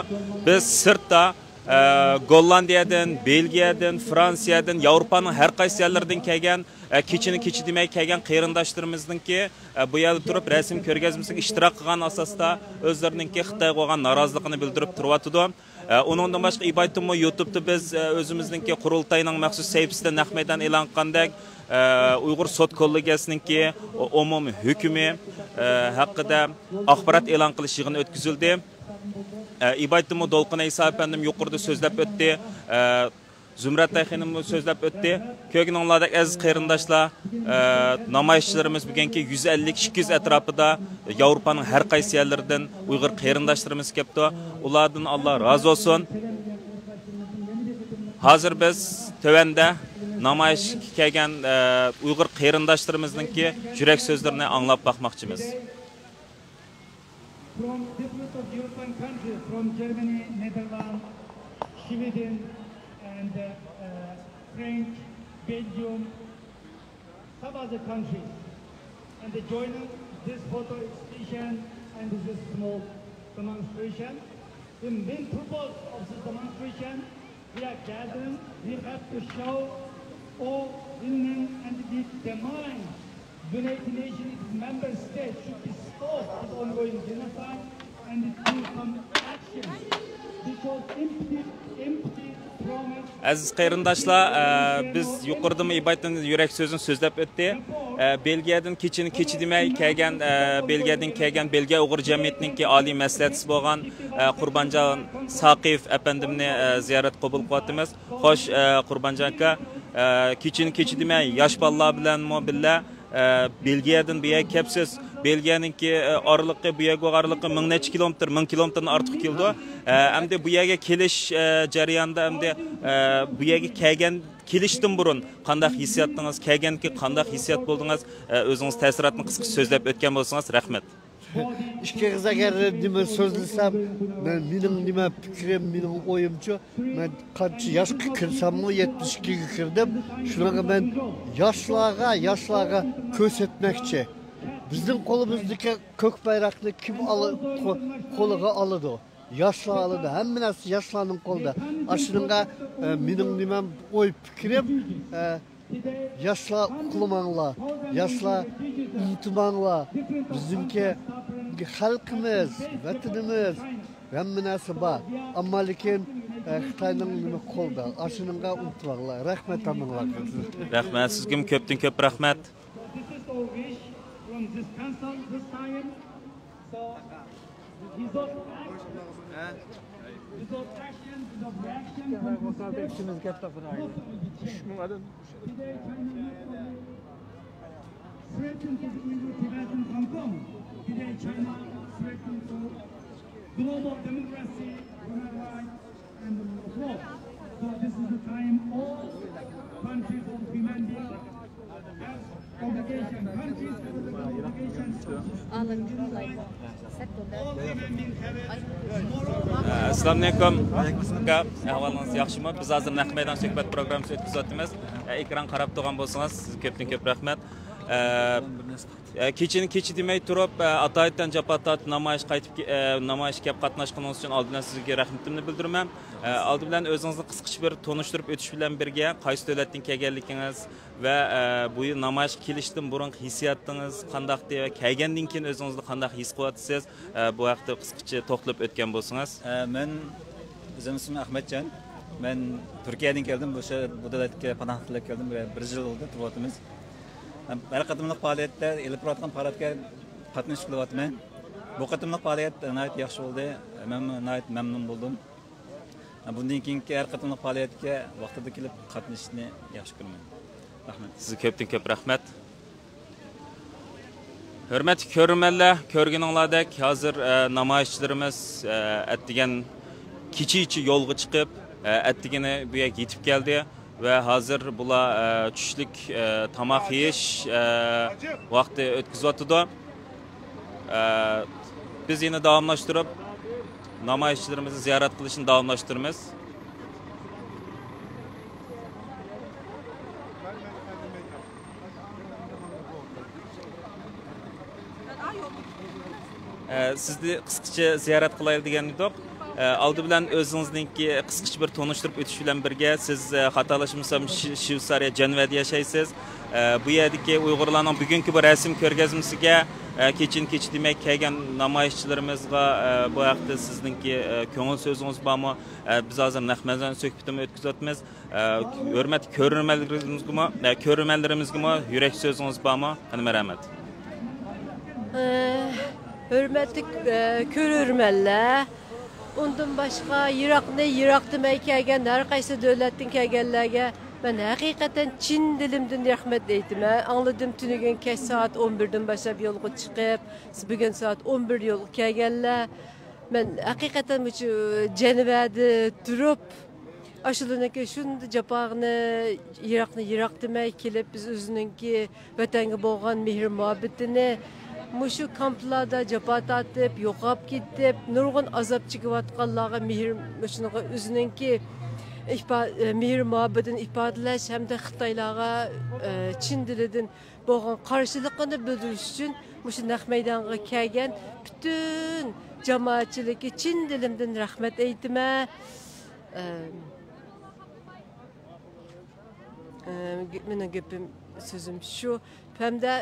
بىز سىرتتا، ئە، گوللاندىيەدىن، بېلگىيەدىن، فرانسىيەدىن، ياۋروپانىڭ ھەر قايسى يەرلىرىدىن كەلگەن، ئە، كېچىنى كېچە دېمەي كەلگەن قېرىنداشلىرىمىزنىڭكى، ئە، بۇ يەردە تۇرۇپ رەسىم كۆرگەزمىسىگە ئىشتىراك قىلغان ئاساستا ئۆزلىرىنىڭكى خىتايغا بولغان نارازىلىقىنى بىلدۈرۈپ تۇرۇۋاتىدۇ. ئە، ئۇنىڭدىن باشقا، ئىبايىتتىنمۇ يۇتۇبتا بىز، ئە، ئۆزىمىزنىڭكى قۇرۇلتاينىڭ مەخسۇس سەھىپىسىدە نەق مەيدان ئېلان قىلغاندەك، ئە، ئۇيغۇر سوت كوللېگىيەسىنىڭكى ئومۇمىي ھۆكۈمى، ئە، ھەققىدە ئاخبارات ئېلان قىلىش يىغىنى ئۆتكۈزۈلدى. ئە، ئىبايىتتىنمۇ دولقۇن ئەيسا ئەپەندىم يۇقىرىدا سۆزلەپ ئۆتتى. ئە، زۇمرەت ئايخېنىممۇ سۆزلەپ ئۆتتى. كۆرگىنىڭلاردەك، ئەزىز قېرىنداشلار، ئە، نامايىشچىلىرىمىز بۈگۈنكى يۈز ئەللىك، ئىككى يۈز ئەتراپىدا ياۋروپانىڭ ھەر قايسى يەرلىرىدىن ئۇيغۇر قېرىنداشلىرىمىز كەپتۇ. ئۇلاردىن ئاللا رازى بولسۇن. ھازىر بىز تۆۋەندە نامايىشقا كەلگەن، ئە، ئۇيغۇر قېرىنداشلىرىمىزنىڭكى يۈرەك سۆزلىرىنى ئاڭلاپ باقماقچىمىز. From different of European countries, from Germany, Netherlands, Sweden, and uh, uh, French, Belgium, some other countries. And they joining this photo exhibition and this small demonstration. The main purpose of this demonstration, we are gathering, we have to show all Union and the determined United Nations member states should stop this ongoing genocide and do some action. Because empty, empty promise. ئەزىز قېرىنداشلار، ئە، بىز يۇقىرىدىمۇ ئىبادەتتىن يۈرەك سۆزىنى سۆزلەپ ئۆتتى. ئە، بېلگىيەدىن كېچىنى كېچە دېمەي كەلگەن، ئە، بېلگىيەدىن كەلگەن بېلگىيە ئۇيغۇر جەمئىيىتىنىڭكى ئالىي مەسلىھەتچىسى بولغان، ئە، قۇربانجان ساقىيېف ئەپەندىمنى، ئە، زىيارەت قوبۇل قىلىۋاتىمىز. خوش، ئە، قۇربانجان ئاكا، ئە، كېچىنى كېچە دېمەي ياش بالىلار بىلەنمۇ بىللە، ئە، بېلگىيەدىن بۇ يەرگە كەپسىز. بېلگىيەنىڭكى، ئە، ئارىلىقى، بۇ يەرگە ئارىلىقى مىڭ نەچچە كىلومېتىر، مىڭ كىلومېتىردىن ئارتۇق كېلىدۇ. ئە، ئەمدى بۇ يەرگە كېلىش، ئە، جەريانىدا ئەمدى، ئە، بۇ يەرگە كەلگەن، كېلىشتىن بۇرۇن قانداق ھېسسىياتتىڭىز؟ كەلگەندىن كېيىن قانداق ھېسسىيات بولدىڭىز؟ ئە، ئۆزىڭىز تەسىراتنى قىسقىچە سۆزلەپ ئۆتكەن بولسىڭىز، رەھمەت. ئىككىڭىز ئەگەر نېمە سۆزلىسەم، مەن، مېنىڭ نېمە پىكرىم، مېنىڭ ئويۇمچۇ، مەن قانچە ياشقا كىرسەممۇ، يەتمىش ئىككىگە كىردىم. شۇنىڭغا مەن ياشلارغا، ياشلارغا كۆرسەتمەكچى. بىزنىڭ قولىمىزدىكى كۆك بايراقنى كىم ئالا-، قو-، قولىغا ئالىدۇ؟ ياشلار ئالىدۇ. ھەممە نەرسە ياشلارنىڭ قولىدا. ئاشۇنىڭغا، ئە، مېنىڭ نېمەم، ئوي پىكرىم، ئە، ياشلار ئۇخلىماڭلار، ياشلار ئۇنتۇماڭلار. بىزنىڭكى خەلقىمىز، ۋەتىنىمىز، ھەممە نەرسە بار. ئەمما لېكىن، ئە، خىتاينىڭ نېمە قولىدا، ئاشۇنىڭغا ئۇنتۇماڭلار. رەھمەت ھەممىڭلارغا. رەھمەت، سىزگىمۇ كۆپتىن كۆپ رەھمەت. So, without action, without reaction, without step, nothing will be changed. Today, China not only threatened to the Indo-Tibetan Hong Kong, today China threatened to global democracy, human rights, and the rule of law. So this is the time all countries of humanity have obligation, countries have obligation to all human beings have a moral ئەسسالامۇئەلەيكۇم. ئەھۋالىڭىز ياخشىمۇ؟ بىز ھازىر نەق مەيدان سۆھبەت پروگراممىسى ئۆتكۈزۈۋاتىمىز. ئېكران قاراپ تۇرغان بولسىڭىز، سىزگە كۆپتىن كۆپ رەھمەت. ئە، كېچىنى كېچە دېمەي تۇرۇپ، ئە، ئاتايىتتىن جاپا تارتىپ نامايىش قايتىپ كې-، ئە، نامايىشقا كەپ قاتناشقىنىڭىز ئۈچۈن ئالدىن سىزگە رەھمىتىمنى بىلدۈرىمەن. ئە، ئالدى بىلەن ئۆزىڭىزنى قىسقىچە بىر تونۇشتۇرۇپ ئۆتۈش بىلەن بىرگە، قايسى دۆلەتتىن كەلگەنلىكىڭىز ۋە، ئە، بۇ نامايىشقا كېلىشتىن بۇرۇنقى ھېسسىياتىڭىز قانداقتى ۋە كەلگەندىن كېيىن ئۆزىڭىزنى قانداق ھېس قىلىۋاتىسىز؟ ئە، بۇ ھەقتە قىسقىچە توختىلىپ ئۆتكەن بولسىڭىز. ئە، مەن، ئۆزۈم ئىسمىم ئەخمەتجان. مەن تۈركىيەدىن كەلدىم. بۇ شە-، بۇ دۆلەتكە پاناھ تىلەپ كەلدىم. بىر، بىر يىل بولدى، تۇرۇۋاتىمىز. ھەر قېتىملىق پائالىيەتتە، ئېلىپ بارىۋاتقان پائالىيەتكە قاتنىشىپ كېلىۋاتىمەن. بۇ قېتىملىق پائالىيەت ناھايىتى ياخشى بولدى. مەنمۇ ناھايىتى مەمنۇن بولدۇم. بۇندىن كېيىنكى ھەر قېتىملىق پائالىيەتكە ۋاقتىدا كېلىپ قاتنىشىشنى ياخشى كۆرىمەن. رەھمەت. سىزگە كۆپتىن كۆپ رەھمەت. ھۆرمەتلىك كۆرۈرمەنلەر، كۆرگىنىڭلاردەك ھازىر، ئە، نامايىشچىلىرىمىز، ئە، ئەتىگەن كېچىچە يولغا چىقىپ، ئە، ئەتىگىنى بۇ يەرگە يېتىپ كەلدى. ۋە ھازىر بۇلار، ئە، چۈشلۈك، ئە، تاماق يېيىش، ئە، ۋاقتى ئۆتكۈزۈۋاتىدۇ. ئە، بىز يەنە داۋاملاشتۇرۇپ، نامايىشچىلىرىمىزنى زىيارەت قىلىشنى داۋاملاشتۇرىمىز. ئە، سىزنى قىسقىچە زىيارەت قىلايلى دېگەن ئىدۇق. ئە، ئالدى بىلەن ئۆزىڭىزنىڭكى قىسقىچە بىر تونۇشتۇرۇپ ئۆتۈش بىلەن بىرگە، سىز، ئە، خاتالاشمىسام، شى-، شۋېتسارىيە جەنۋەدە ياشايسىز. ئە، بۇ يەردىكى ئۇيغۇرلارنىڭ بۈگۈنكى بۇ رەسىم كۆرگەزمىسىگە، ئە، كېچىنى كېچە دېمەي كەلگەن نامايىشچىلىرىمىزغا، ئە، بۇ ھەقتە سىزنىڭكى، ئە، كۆڭۈل سۆزىڭىز بارمۇ؟ ئە، بىز ھازىر نەق مەيدان سۆھبىتىمۇ ئۆتكۈزۈۋاتىمىز. ئە، ھۆرمەتلىك كۆرۈرمەنلىرىمىزگىمۇ، ئە، كۆرۈرمەنلىرىمىزگىمۇ يۈرەك سۆزىڭىز بارمۇ؟ قېنى، مەرھەمەت. ئە، ھۆرمەتلىك، ئە، كۆرۈرمەنلەر، ئۇندىن باشقا يىراقنى يىراق دېمەي كەلگەن ھەر قايسى دۆلەتتىن كەلگەنلەرگە مەن ھەقىقەتەن چىن دىلىمدىن رەھمەت ئېيتىمەن. ئاڭلىدىم، تۈنۈگۈن كەچ سائەت ئون بىردىن باشلاپ يولغا چىقىپ، بۈگۈن سائەت ئون بىر يولغا كەلگەنلەر. مەن ھەقىقەتەن مۇشۇ جەنۋەدە تۇرۇپ، ئاشۇلارنىڭكى شۇنداق جاپانى، يىراقنى يىراق دېمەي كېلىپ، بىز ئۆزىنىڭكى ۋەتەنگە بولغان مېھرى مۇھەببىتىنى، مۇشۇ كامپلاردا جاپا تارتىپ، يوقاپ كېتىپ، نۇرغۇن ئازاب چېكىۋاتقانلارغا مېھرى، مۇشۇنىڭغا ئۆزىنىڭكى ئىپا-، مېھرى مۇھەببىتىنى ئىپادىلەش ھەمدە خىتايلارغا، ئە، چىن دىلىدىن بولغان قارشىلىقىنى بىلدۈرۈش ئۈچۈن مۇشۇ نەق مەيدانغا كەلگەن پۈتۈن جامائەتچىلىككە چىن دىلىمدىن رەھمەت ئېيتىمەن. ئە، ئە، مېنىڭ گېپىم، سۆزۈم شۇ. ھەمدە،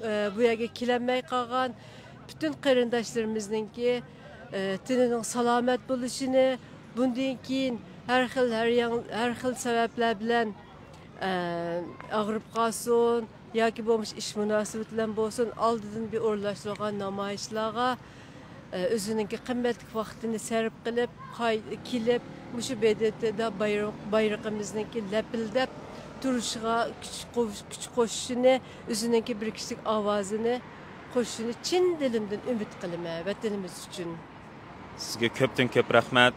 ئە، بۇ يەرگە كېلەلمەي قالغان پۈتۈن قېرىنداشلىرىمىزنىڭكى، ئە، تېنىنىڭ سالامەت بولۇشىنى، بۇندىن كېيىن ھەر خىل، ھەر ياڭ-، ھەر خىل سەۋەبلەر بىلەن، ئە، ئاغرىپ قالسۇن ياكى بولمىسا ئىش مۇناسىۋىتى بىلەن بولسۇن، ئالدىدىن بىر ئورۇنلاشتۇرغان نامايىشلارغا، ئە، ئۆزىنىڭكى قىممەتلىك ۋاقتىنى سەرپ قىلىپ، قاي-، كېلىپ، مۇشۇ ب د ت دا بايرا-، بايرىقىمىزنىڭكى لەپىلدەپ تۇرۇشىغا كۈچ قوش-، كۈچ قوشۇشىنى، ئۆزىنىڭكى بىر كىشىلىك ئاۋازىنى قوشۇشىنى چىن دىلىمدىن ئۈمىد قىلىمەن، ۋەتىنىمىز ئۈچۈن. سىزگە كۆپتىن كۆپ رەھمەت.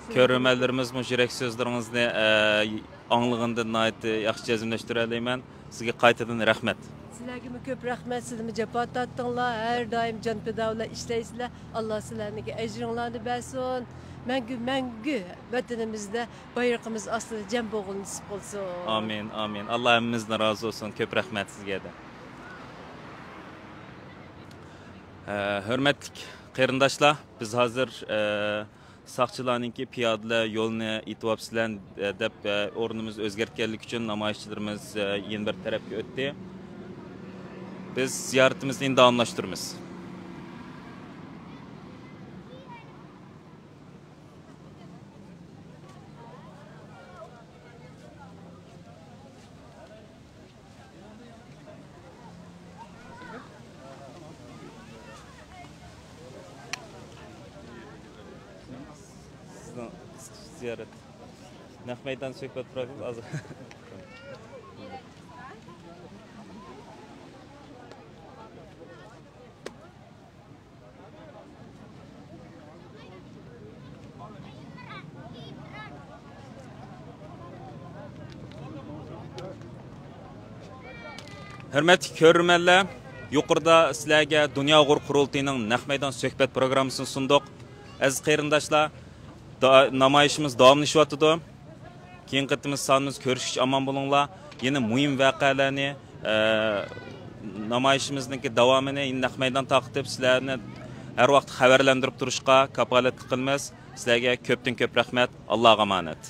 كۆرۈرمەنلىرىمىزمۇ يۈرەك سۆزلىرىڭىزنى، ئە، ئاڭلىغىنىدىن ناھايىتى ياخشى جەزملەشتۈرەلەيمەن. سىزگە قايتىدىن رەھمەت. سىلەرگىمۇ كۆپ رەھمەت، سىلەرمۇ جاپا تارتتىڭلار، ھەر دائىم جان پىدا بىلەن ئىشلەيسىلەر. ئاللا سىلەرنىڭكى ئەجرىڭلارنى بەرسۇن. مەڭگۈ، مەڭگۈ ۋەتىنىمىزدە بايرىقىمىز ئاستىدا جەم بولغىلى نېسىپ قىلسۇن. ئامىن، ئامىن. ئاللا ھەممىمىزدىن رازى بولسۇن. كۆپ رەھمەت سىزگە دە. ئە، ھۆرمەتلىك قېرىنداشلار، بىز ھازىر، ئە، ساقچىلارنىڭكى پىيادىلەر يولىنى ئېتىۋاپسىلەر، ئە، دەپ، ئە، ئورنىمىزنى ئۆزگەرتكەنلىكى ئۈچۈن نامايىشچىلىرىمىز، ئە، يەنە بىر تەرەپكە ئۆتتى. بىز زىيارىتىمىزنى يەنە داۋاملاشتۇرىمىز. سىزنىڭ قىسقىچە زىيارەت. نەق مەيدان سۆھبەت پروگراممىسى ھازىر. ھۆرمەتلىك كۆرۈرمەنلەر، يۇقىرىدا سىلەرگە دۇنيا ئۇيغۇر قۇرۇلتىيىنىڭ نەق مەيدان سۆھبەت پروگراممىسىنى سۇندۇق. ئەزىز قېرىنداشلار، دا-، نامايىشىمىز داۋاملىشىۋاتىدۇ. كېيىنكى قېتىمىز سانىمىز كۆرۈشكىچە ئامان بولۇڭلار. يەنە مۇھىم ۋەقەلەرنى، ئە، نامايىشىمىزنىڭكى داۋامىنى يەنە نەق مەيدان تارقىتىپ، سىلەرنى ھەر ۋاقىت خەۋەرلەندۈرۈپ تۇرۇشقا كاپالەتلىك قىلىمىز. سىلەرگە كۆپتىن كۆپ رەھمەت. ئاللاغا ئامانەت.